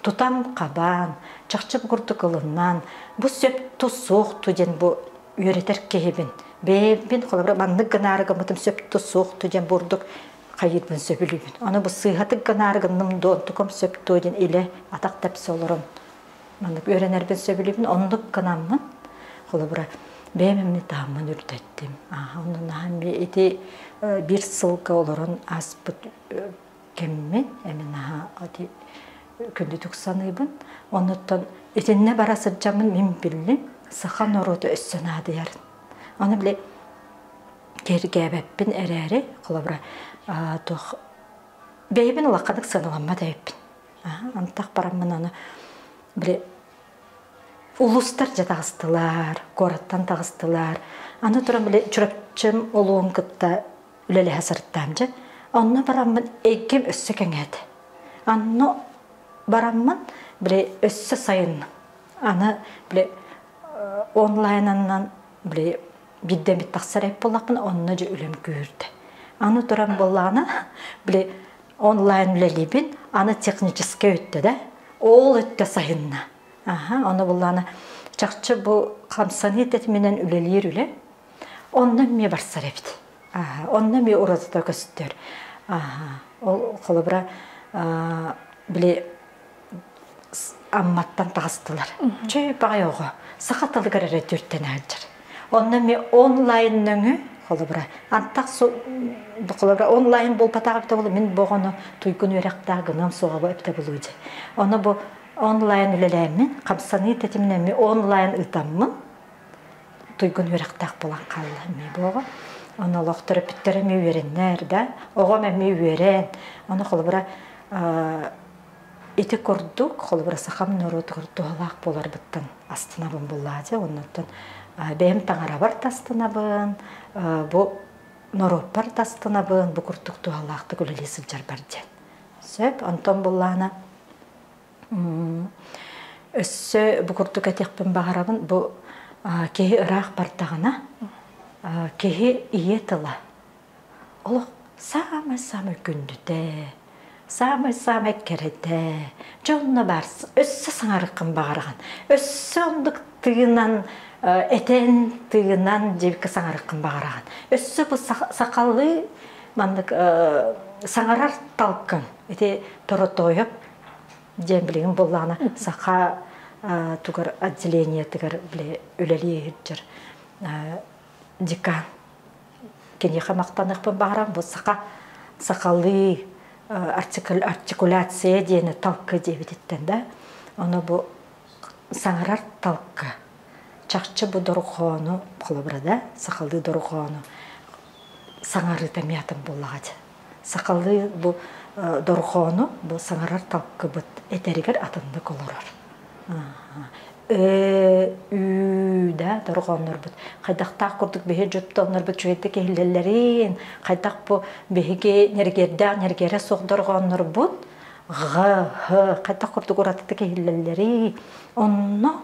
тутан хабаан, чахчы курдук ылыннан, бу сөп тус суох ту диэн бу үөрэтэр киһибин. Бэйэбин холобура маннык гынаары гыммытым сөп тус суох ту диэн бурдук хайыырбын сөбүлүүбүн. Аны бу сыыһатык гынаары гынным дуо, онтукам сөп дуо диэн илэ атах тэпсэ олорон маннык үөрэнэрбин сөбүлүүбүн. Оннук гынаммын холобура бэйэм эмне таһыммын үрдэттим. Ааха онно наһаа ити биир сылга олорон ааспыт кэммин эми наһаа ити күндүтүк саныыбын. Оннуттан итиннэ бара сылдьаммын мин биллим саха норуота өссө наадыйарын. Аны били кэргээбэппин эрээри, холобура, туох бэйэбин улаханнык сыаналаммат эбиппин. Антах бараммын аны били улуустар дьэ таҕыстылар, куораттан таҕыстылар. Аны туран били Чурапчым улууһун кытта үлэлэһэ сырыттаам дьэ. Онно бараммын эйгэм өссө кэҥээтэ. Онно бараммын били өссө сайынным. Аны били онлайнанан били биирдэ эмит тахсар эбит буоллахпына онно дьэ үлэм күүһүрдэ. Аны туран буоллаҕына били онлайн үлэлиибин, аны техническэй өттө да, ол өттө сайынна. Аха, ону буллаана чахчы бу хамсаныы тэтиминэн үлэлиир үлэ онно эмиэ барсар эбит. Аха, онно эмиэ уратыта көстөр. Аха, ол холобура били Амматтан таҕыстылар. Чөй баҕай оҕо саха тылыгар эрэ түртэнэ сылдьар. Онно эмиэ онлайн нөҥү холобура антах холобура онлайн буолбатах эбитэ буолуо мин бу оҕону туйгун үөрэхтээх гыныам суоҕа эбитэ буолуо дии. Ону бу онлайн үлэлээммин, хамсаныы тэтиминэн эмиэ онлайн ыытаммын туйгун үөрэхтээх буолан хаалла эмиэ бу оҕо. Ону олох төрөппүттэрэ эмиэ үөрэннэр да, оҕом эмиэ үөрэн, ону холобура. Ити курдук, холобура, сахам норуотугар туһалаах буоларбыттан астынабын буллаа дьэ. Оннуттан бэйэм таҥарабар да астынабын, бу норуоппар да астынабын, бу курдук туһалаахтык үлэлии сылдьарбар диэн. Сөп, онтон буллаана өссө бу курдук этиэхпин баҕарабын, бу киһи ыраах бардаҕына, киһи ийэ тыла олох саамай-саамай күндүтэ, саамай-саамай кэрэтэ, дьонно баар өссө саҥарыаххын баҕараҕын, өссө оннук тыынан этэн тыынан дьиэбиккэ саҥарыаххын баҕараҕын. Өссө бу сахалыы маннык саҥарар талкын ити Торотоев диэн билигин буоллаҕына саха тугар отделениетыгар били үлэлии сылдьар декан киниэхэ махтаныахпын баҕарам бу саха сахалыы артикуляция диэни талкы диэбититтэн да ону бу саҥарар талкы чахчы бу дорҕоону холобура да сахалыы дорҕоону саҥарыыта эмиэ атын буоллаҕа дии сахалыы бу дорҕоону бу саҥарар талкыбыт этэригэр атыннык олорор Э, үү да дорҕооннорбут хайдахтаах курдук биһи дьоттоннорбут үчүгэйдик иһиллэллэрин хайдах бу биһиги ньиргиэрдээх ньиргиэрэ суох дорҕооннорбут ҕ һ хайдах курдук уратытык иһиллэллэрий онно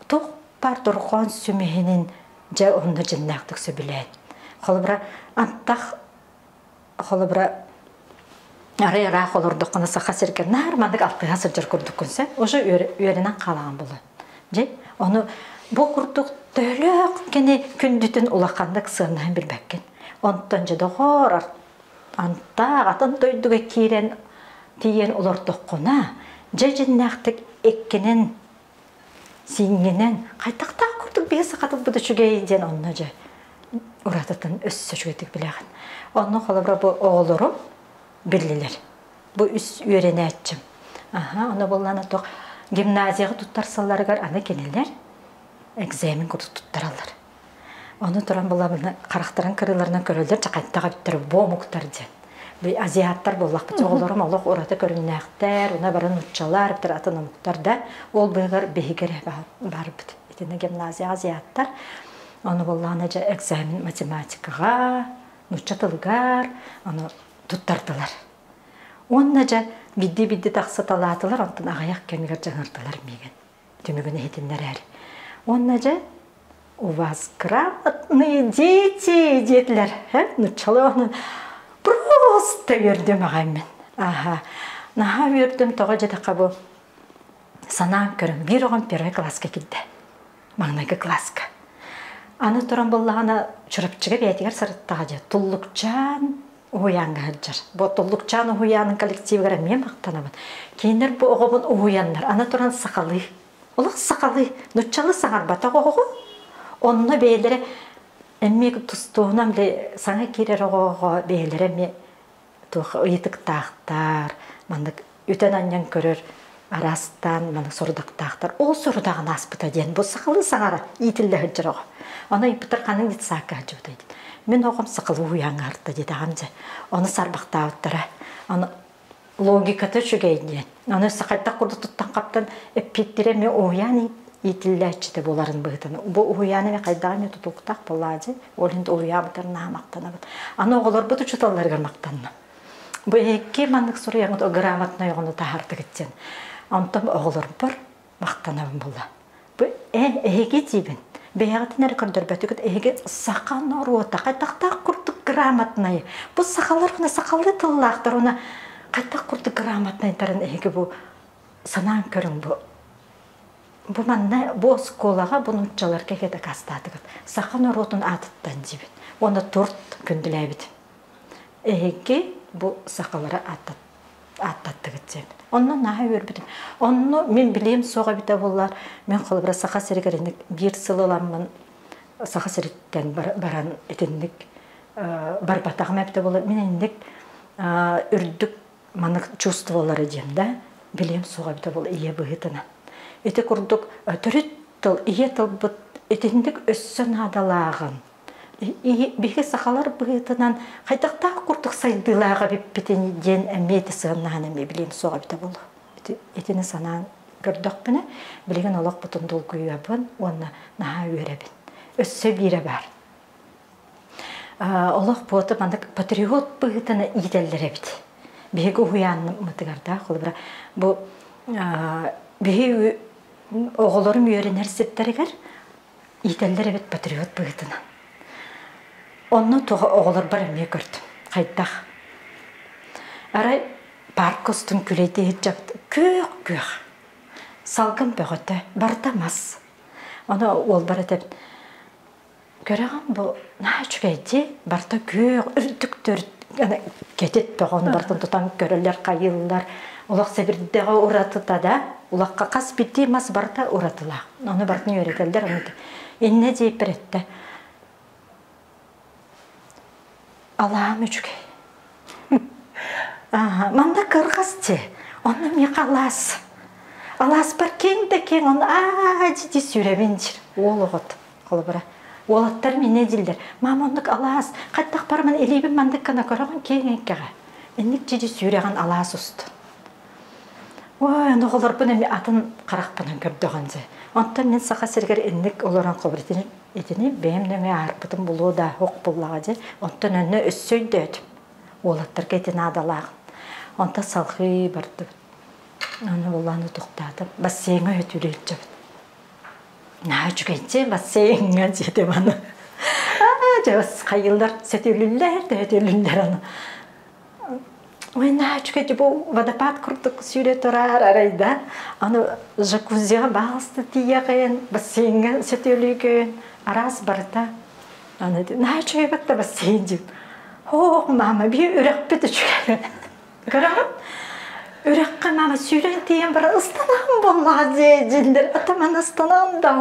туох баар дорҕоон сүмэһинин дьэ онно дьиннээхтик сөбүлээн холобура антах холобура арай ыраах олордоххуна саха сиргэ наар маннык алтыһа сылдьар курдуккун сөп уже үөрэнэн хаалаҕын буолан дьэ ону бу курдук төһөлөөх кини күндүтүн улаханнык сыаннаһын билбэккин онтон дьэ доҕоор антаах атын дойдуга киирэн тиийэн олордоххуна дьэ дьиннээхтик эккинэн сииҥҥинэн хайдахтаах курдук биһи сахатылбыт үчүгэй диэн онно дьэ уратытын өссө үчүгэйдик билэҕин. Онно холобура бу оҕолорум биллилэр. Бу үс үөрэнээччим. Аха, ону буоллаана туох гимназияҕа туттарсалларыгар аны кинилэр экзамен курдук туттараллар. Ону туран булабына харахтарын кырыыларынан көрөллөр чахайттах эбиттэр бу омуктар диэн. Би азиаттар буоллахпыт оҕолорум олох ураты көрүҥнээхтэр, уна бары нууччалар, эбэтэр атын омуктар да ол быыгар биһиги эрэ барбыт. Итиннэ гимназия азиаттар. Ону буоллаҕына дьэ экзамен математикаҕа, нуучча тылыгар ону туттардылар. Уонна дьэ бидди-бидди тахсыталаатылар, онтон аҕыйах кэмигэр дьаҥырдылар миигин. Түмүгүн иһитиннэрээри. Уонна дьэ у вас грамотные дети диэтилэр. Нуччалыы ону просто үөрдүм аҕай мин. Аха. Наһаа үөрдүм тоҕо дьэтэххэ бу санаан көрүҥ биир оҕом первый класска киирдэ. Маҥнайгы класска. Аны туран буллаҕына Чурапчыга бэйэтигэр сырыттаҕа дьэ Туллукчаан уһуйааҥҥа сылдьар. Бу Туллукчаан уһуйаанын коллективыгар эмиэ махтанабын. Кинилэр бу оҕобун уһуйаннар аны туран сахалыы олох сахалыы нуччалыы саҥарбатах оҕоҕо онно бэйэлэрэ эмиэ тустуунан били саҥа киирэр оҕоҕо бэйэлэрэ эмиэ туох ыйытыктаахтар маннык үтэн-анньан көрөр араастаан маннык сорудахтаахтар ол сорудаҕын ааспыта диэн бу сахалыы саҥара иитиллэ сылдьар оҕо ону ыйыппыттар ханнык детсадка сылдьыбытай диэн мин оҕом сахалыы уһуйааҥҥа сырытта диэтэҕим дьэ ону сарбахтаабыттара ону логиката үчүгэй диэн. Аны хайдах курдук туттан-хаптан эппиэттирэ эмиэ уһуйаан иитиллээччитэ буоларын быһыытынан. Бу уһуйаан эмиэ хайдаҕа эмиэ тутулуктаах буоллаадьы. Ол иһин уһуйаабытыгар наһаа махтанабыт. Аны оҕолорбут учууталларыгар махтанным. Бу эһикки маннык суруйаҥыт грамотнай оҕону таһаардыгыт диэн. Онтон оҕолорбор махтанабын буолла. Бу эһиги диибин. Бэйэҕитин эрэ көрдөрбөтүгүт эһиги саха норуота хайдахтаах курдук грамотнай. Бу сахалар уна сахалыы тыллаахтар уна хайдах курдук грамотнайдарын эһиги бу санаан көрүҥ бу. Бу манна бу оскуолаҕа бу нууччаларга эһиги дакаастаатыгыт. Саха норуотун аатыттан диибин. Уонна торт күндүлээбит. Эһиги бу сахалары ааттат ааттаттыгыт диэн. Онно наһаа үөрбүтүм. Онно мин билиэм суох эбитэ буоллар, мин холобура Саха сиригэр инник биир сыл ыламмын Саха сириттэн баран итинник барбатаҕым эбитэ буоллар, мин инник үрдүк маннык чувстволары диэн да билиэм суох эбитэ буолла ийэ быһыытынан. Ити курдук төрүт тыл, ийэ тылбыт итинник өссө наадалааҕын биһиги сахалар быһыытынан хайдахтаах курдук сайдыылаах эбиппитин диэн эмиэ ити сыаннаһан эмиэ билиэм суох эбитэ буолуо. Итини санаан көрдөхпүнэ, билигин олохпутун долгуйабын уонна наһаа үөрэбин. Өссө биирэ баар. Олох буота маннык патриот быһыытынан иитэллэр эбит. Биһиги уһуйаанмытыгар да, холобура, бу биһи оҕолорум үөрэнэр сирдэригэр иитэллэр эбит патриот быһыытынан. Онно тоҕо оҕолорбор эмиэ көрдүм. Хайдах? Арай парк устун күлэйдии сылдьабыт. Күөх-күөх. Салгын бөҕөтө, барыта мас. Ону уолбар этэбин, көрөҕүн бу наһаа үчүгэй дии, барыта күөх, үрдүктөр кэтит бөҕө, ону барытын тутан көрөллөр, хайыыллар. Олох сэбирдэҕэ уратыта да, улахха хас биирдии мас барыта уратылаах. Ону барытын үөрэтэллэр, ону иннэ диэппэр эттэ. Алаам үчүгэй. Манна кыргыз дии. Онно миэхэ алаас. Алааспар киэҥ да киэҥ, ону аа дии сүрэбин дьир. Уол оҕот, холобура. Уолаттар минэ дииллэр. Мама оннук алаас, хайдах бараман илиибин маннык гына көрөҕүн киэҥ эйгэҕэ. Инник дьиди сүрэҕин алаас устун. Ой, аны оҕолорбун эми атын харахпынан көрдөҕүн дьэ. Онтон мин Саха сиригэр инник олорон холобура итини бэйэм нөҥүө аарпытым булуо да ох буллаҕа дьэ. Онтон өннө өссө өйдөөтүм. Уолаттарга ити наадалаах. Онтон салҕыы бардыбыт. Аны буллаан утуктаатым. Бассейҥа өтүүлүү илдьэбит. Наһаа үчүгэйдии бассейҥҥа диэтим аны. Дьэ хайыыллар сөтүөлүллэр, төһөтүөлүллэр аны. Ой, наһаа үчүгэй бу водопад курдук сүүрэ турар арай да. Аны джакузига баалыста тиийэҕин, бассейҥҥа сөтүөлүүгүн, араас барыта. Аны наһаа үчүгэй батта бассейн диэн. Ох, мама, биир үрэхпит үчүгэй. Көрөҕүн? Үрэххэ мама сүүрэн тиийэн баран ыстанаан буоллаҕа дии дииллэр. Атаман ыстанаан да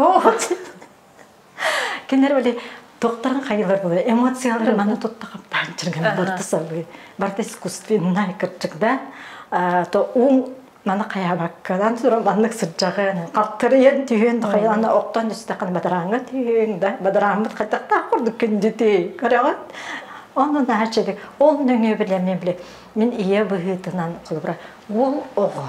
Кинилэр били туохтарын хайылар буолар эмоциялары маны тутта хаптаан чыргын барыта салыы барыта искусственнай кырдьык да то уун маны хайаабаккадан туран маннык сырдьаҕын халтарыйан түһүөн хайалана оттон түстэххин бадарааҥҥа түһүөҥ да бадарааммыт хайдахтаах курдук күндүтүй көрөҕүн онно наһаа ол нөҥүө билэммин биле мин ийэ быһыытынан холобура уол оҕо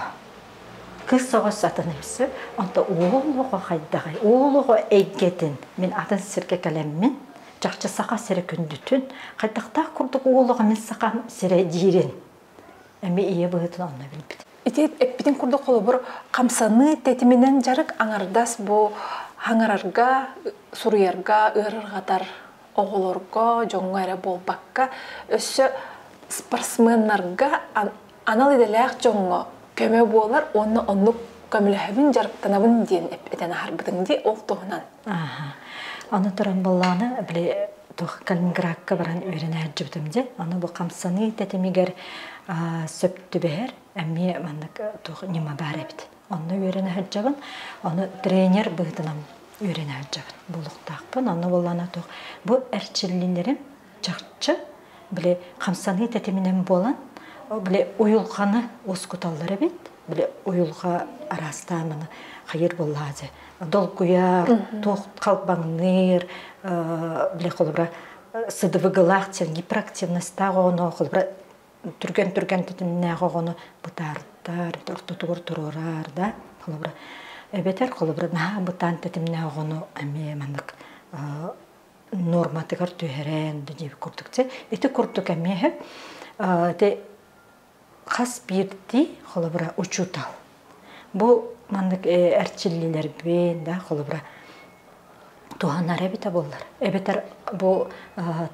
Кыыс оҕо атын өссө, онто уол оҕо хайдаҕый? Уол оҕо эйгэтин мин атын сиргэ кэлэммин, чахчы саха сирэ күндүтүн, хайдахтаах курдук уол оҕо мин сахам сирэ диирин эмиэ ийэ быһыытын онно билбит. Ити эппитин курдук холобур хамсаныы тэтиминэн дьарык аҥардас бу хаҥарарга, суруйарга ыарырҕатар оҕолорго, дьоҥҥо эрэ буолбакка, өссө спортсменнарга анал идэлээх дьоҥҥо көмө буолар уонна оннук көмөлөһөбүн, дьарыктанабын диэн этэн аһарбытыҥ дии ол туһунан. Аны туран буоллаҕына, били туох Калининградка баран үөрэнэ сылдьыбытым дии. Аны бу хамсаныы тэтимигэр сөп түбэһэр эмиэ маннык туох ньыма баар эбит. Онно үөрэнэ сылдьабын. Ону тренер быһыытынан үөрэнэ сылдьабын буолуохтаахпын. Онно буоллаҕына туох бу эрчиллиилэрим чахчы били хамсаныы тэтиминэн буолан били уйулҕаны уоскуталлар эбит били уйулҕа араастаан маны хайыр буоллаҕа дьэ долгуйар туох халбаҥныыр били холобура сыдыбыгылаах диэн гиперактивностаах оҕону холобура түргэн-түргэн тэтимнээх оҕону бытаардар ортотугар туруорар да холобура эбэтэр холобура наһаа бытаан тэтимнээх оҕону эмиэ маннык нуорматыгар түһэрэн диэбит курдук ити курдук эмиэ ити хас биирдии холобура учуутал бу маннык эрчиллиилэрбин да холобура туһанар эбитэ буоллар эбэтэр бу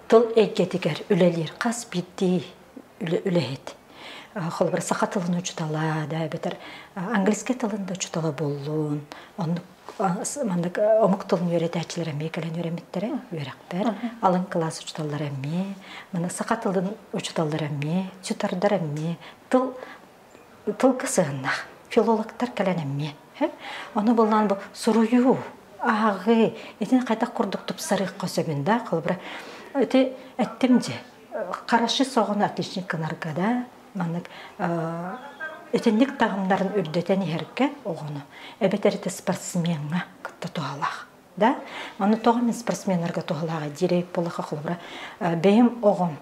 тыл эйгэтигэр үлэлиир хас биирдии үлэһит холобура саха тылын учуутала да эбэтэр английский тылын да учуутала буоллун оннук маннык омук тылын үөрэтээччилэр эмиэ кэлэн үөрэммиттэрэ үөрэхпэр алын кылаас учууталлара эмиэ маны саха тылын учууталлара эмиэ тьютордар эмиэ тыл тылга сыһыннах филологтар кэлэн эмиэ ону буллаан бу суруйуу ааҕыы итини хайдах курдук тупсарыахха сөбүн да холобура ити эттим дьэ хороши соҕону отличник гынарга да маннык итинник таһымнарын үрдэтэн иһэргэ оҕону эбэтэр ити спортсмеҥҥа кытта туһалаах да ону тоҕо мин спортсменнарга туһалааҕый диирэй буоллахха холобура бэйэм оҕом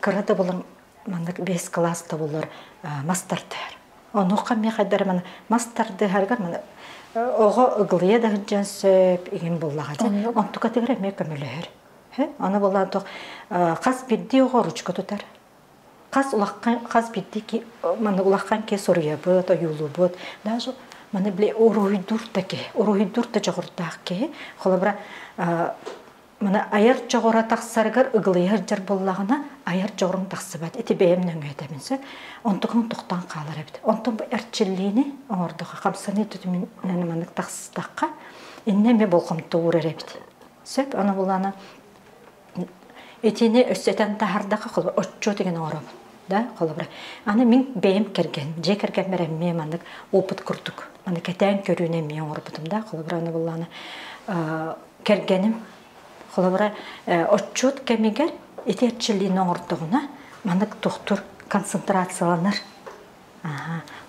кыра да булан маннык бэс кылаас да булар мас тардыһар. Онуоха эмиэ хайдары маны мас тардыһарыгар маны оҕо ыгылыйа да сылдьан сөп игин буллаҕа дьэ. Онтукатыгар эмиэ көмөлөһөр. Аны буллаан туох хас биирдии оҕо ручка тутар. Хас улахан хас биирдии ки маны улахан ки суруйабыт, ойуулуубут. Даже маны били уруһуйдуур да киһи, уруһуйдуур да дьоҕурдаах киһи. Холобура Маны айар дьоҕура тахсарыгар ыгылыйа сылдьар буоллаҕына, айар дьоҕуруҥ тахсыбат. Ити бэйэм нөҥүө этэбин сөп. Онтукаҥ тохтоон хаалар эбит. Онтон бу эрчиллиини оҥордоххо, хамсаныы тутумунан маннык тахсыстахха, иннэ эмиэ болҕомто уурар эбит. Сөп, аны булаана итини өссө этэн таһардахха, холобур, отчуот деген оҥоробун. Да, холобура. Аны мин бэйэм кэргэн, дьиэ кэргэммэр эмиэ маннык опыт курдук. Маны кэтээн көрүүнү эмиэ оҥорбутум да, холобура, аны буллаана кэргэним холобура отчуот кэмигэр ити эрчиллиини оҥордоҕуна маннык тохтур концентрацияланар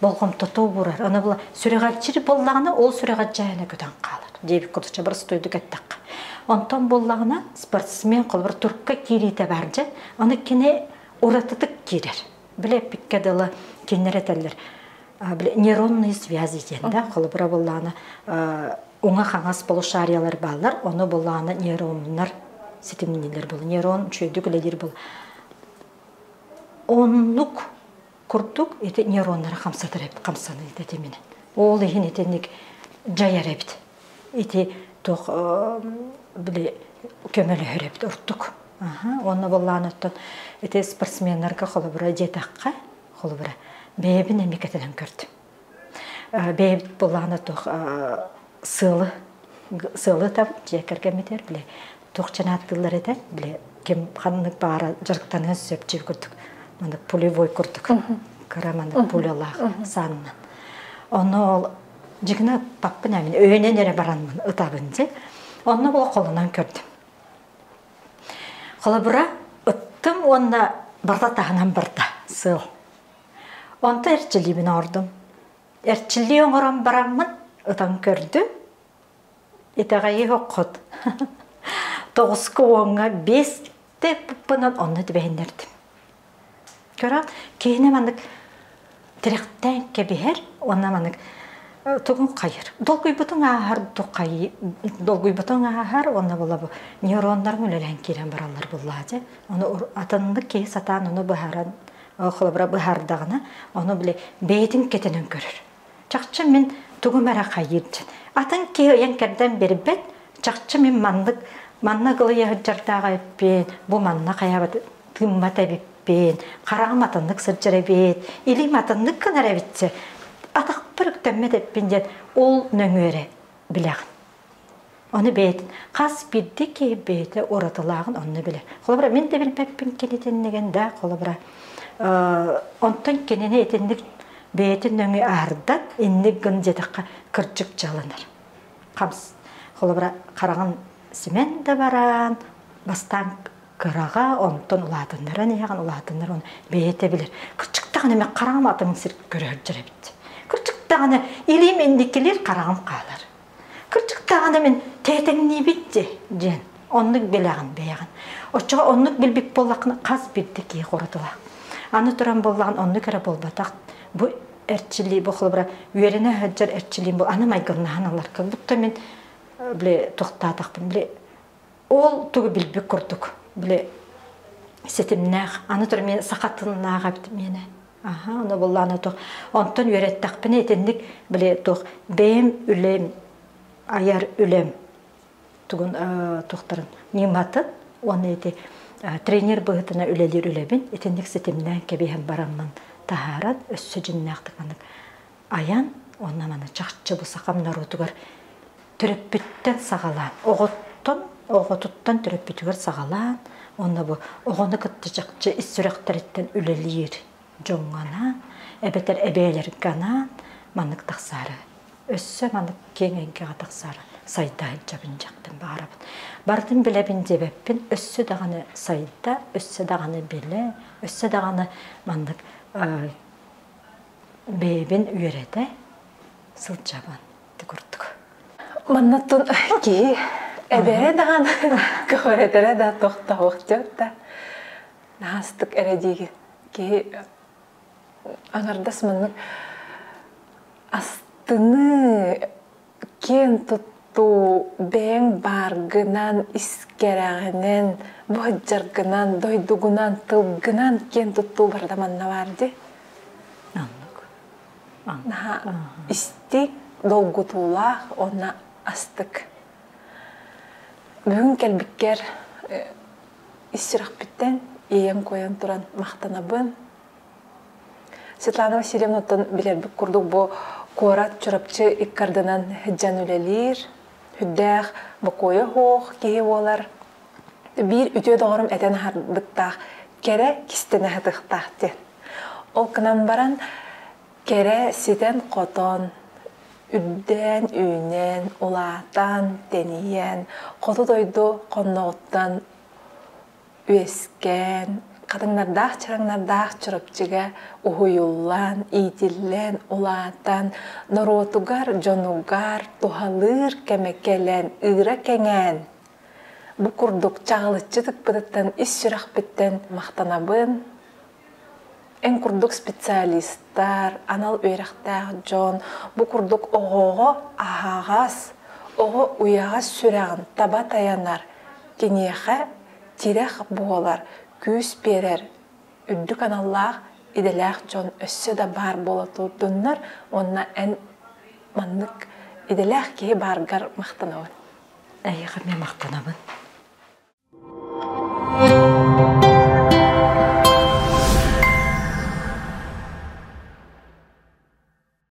болҕомтото уурар аны була сүрэҕэлдьир буоллаҕына ол сүрэҕэлдьээһинэ көтөн хаалар диэбит курдук боростуойдук эттэххэ онтон буоллаҕына спортсмен холобура турка киириитэ бар дьэ аны кини уратытык киирэр били эппиккэ дылы кинилэр этэллэр били нейронные связи диэн да холобура буоллаҕына уҥа-хаҥас полушариялар бааллар, ону булаана нейроннар ситимнииллэр буолла. Нейрон үчүгэйдик үлэлиир буолла. Оннук курдук ити нейроннары хамсатар эбит, хамсаныыта тиминэн. Ол иһин итинник дьайар эбит. Ити туох били көмөлөһөр эбит ордук. Уонна буоллаан оттон ити спортсменнарга холобура диэтэххэ, холобура бэйэбин эмиэ кэтэнэн көрдүм. Бэйэбит былаана туох сыалы сыалы таб дьиэ кэргэммитигэр бile туох чанааттыыллар этэ бile ким ханнык баара дьарыктаныан сөп дьиэ курдук маннык пулевой курдук кыра маннык пулялаах саанынан ону ол дьигинэ паппын эмин өйөнөн эрэ баранмын ытабын дьэ онно була холунан көрдүм холобура ыттым уонна барда таһынан барда сыал Онто эрчиллиибин оҥордум. Эрчиллии оҥорон бараммын ытан көрдүм. Итэҕэйи хоххот. Тоҕуска уоҥҥа биэстэ ыппыппынан онно түбэһиннэрдим. Көрөн, киһини маннык тирэхтээн кэбиһэр уонна маннык тугун хайыр. Долгуйбутуҥ ааһар долгуйбутуҥ ааһар уонна була бу нейроннарыҥ үлэлээн киирэн бараллар буллаа дьэ. Ону атыннык киһи сатаан ону быһааран холобура быһаардаҕына, ону били бэйэтин кэтэнэн көрөр. Чахчы мин тугум эрэ хайыыр диэн. Атын киһи ыйан кэрдэн биэрбэт, чахчы мин маннык манна кылыйа сылдьардааҕа эппин, бу манна хайаабат тыыммат эбиппин, хараҕым атыннык сылдьар эбит, илиим атыннык гынар эбитчэ, атахпар үктэммэт эппин диэн ол нөҥүө эрэ билэҕин. Ону бэйэтин хас биирдии киһи бэйэтэ уратылааҕын онно билэр. Холобура, мин да билбэппин кинитиннигин да, холобура, онтон кинини итинник бэйэтин нөҥүө аһардан, инник гын диэтэххэ кырдьык дьаланар. Хамс, холобура, хараҕын симэн да баран, бастаан кыраҕа, онтон улаатыннаран иһэҕин, улаатыннар оны бэйэтэ билэр. Кырдьык даҕаны мен хараҕым атын сир көрө сылдьар эбит. Кырдьык даҕаны илиим инникилиир хараҕым хаалар. Кырдьык даҕаны мин тээтэҥниибит дии диэн оннук билэҕин бэйэҕин. Оччоҕо оннук билбит буоллаххына хас биирдии киһи хоратылаах. Аны туран буоллаҕын оннук эрэ буолбатах. Бу эрчиллии бу холобура үөрэнэ сылдьар эрчиллиим бу аны майгыннаһан ылар. Как будто мин били тохтаатахпын били ол тугу билбит курдук били ситимнээх аны туран мен саха тылыннаах эбит миэнэ Аха, ону буллаана туох. Онтон үөрэттэхпинэ итинник били туох бэйэм үлэм, айар үлэм тугун туохтарын ньыматын уонна ити тренер быһыытынан үлэлиир үлэбин итинник ситимнээн кэбиһэн бараммын таһааран өссө дьиннээхтик маннык айан уонна маны чахчы бу сахам норуотугар төрөппүттэн саҕалаан оҕоттон оҕотуттан төрөппүтүгэр саҕалаан уонна бу оҕону кытта чахчы ис сүрэхтэриттэн үлэлиир дьоҥҥо анаан эбэтэр эбээлэргэ анаан маннык тахсаары өссө маннык киэҥ эйгэҕэ тахсаары сайда сылдьабын дьахтын баҕарабын барытын билэбин диэбэппин өссө даҕаны сайда өссө даҕаны билэ өссө даҕаны маннык бэйэбин үөрэтэ сылдьабын ити курдук. Маннаттан киһи эбэрэ даҕаны көҕүрэтэрэ да тохтоһуохтуох да наһаастык эрэ диигин. Киһи аҥардас маннык. Астыныы, киэн туттуу бэйэҥ бааргынан, искэрэҕинэн, бу сылдьаргынан, дойдугунан, тылгынан киэн туттуу барыта манна баар дии. Оннук. Наһаа истиҥ, долгутуулаах уонна астык. Бүгүн кэлбиккэр ис сүрэхпиттэн иэйэн-куойан туран махтанабын. Светлана Васильевнаттан билэрбит курдук бу куорат Чурапчы иккардынан сылдьан үлэлиир, сүрдээх бокуойа суох киһи буолар. Биир үтүө доҕорум этэн аһарбыттаах кэрэ кистэнэ сытыахтаах диэн. Ол гынан баран кэрэ ситэн-хотон, үрдээн, үүнэн, улаатан, тэнийэн, хоту дойду хонноҕуттан үөскээн, хатыҥнардаах чараҥнардаах Чурапчыга уһуйуллан, иитиллэн, улаатан, норуотугар, дьонугар туһалыыр кэмэ кэлэн, ыыра кэҥээн, бу курдук чаҕылыччы тыкпытыттан ис сүрэхпиттэн махтанабын. Эн курдук специалистар, анал үөрэхтээх дьон бу курдук оҕоҕо аһаҕас, оҕо уйаҕас сүрэҕин таба тайанар, киниэхэ тирэх буолар, күүс биэрэр үрдүк аналлаах идэлээх дьон өссө да баар буола турдуннар уонна эн маннык идэлээх киһи бааргар махтанабын. Эйиэхэ эмиэ махтанабын.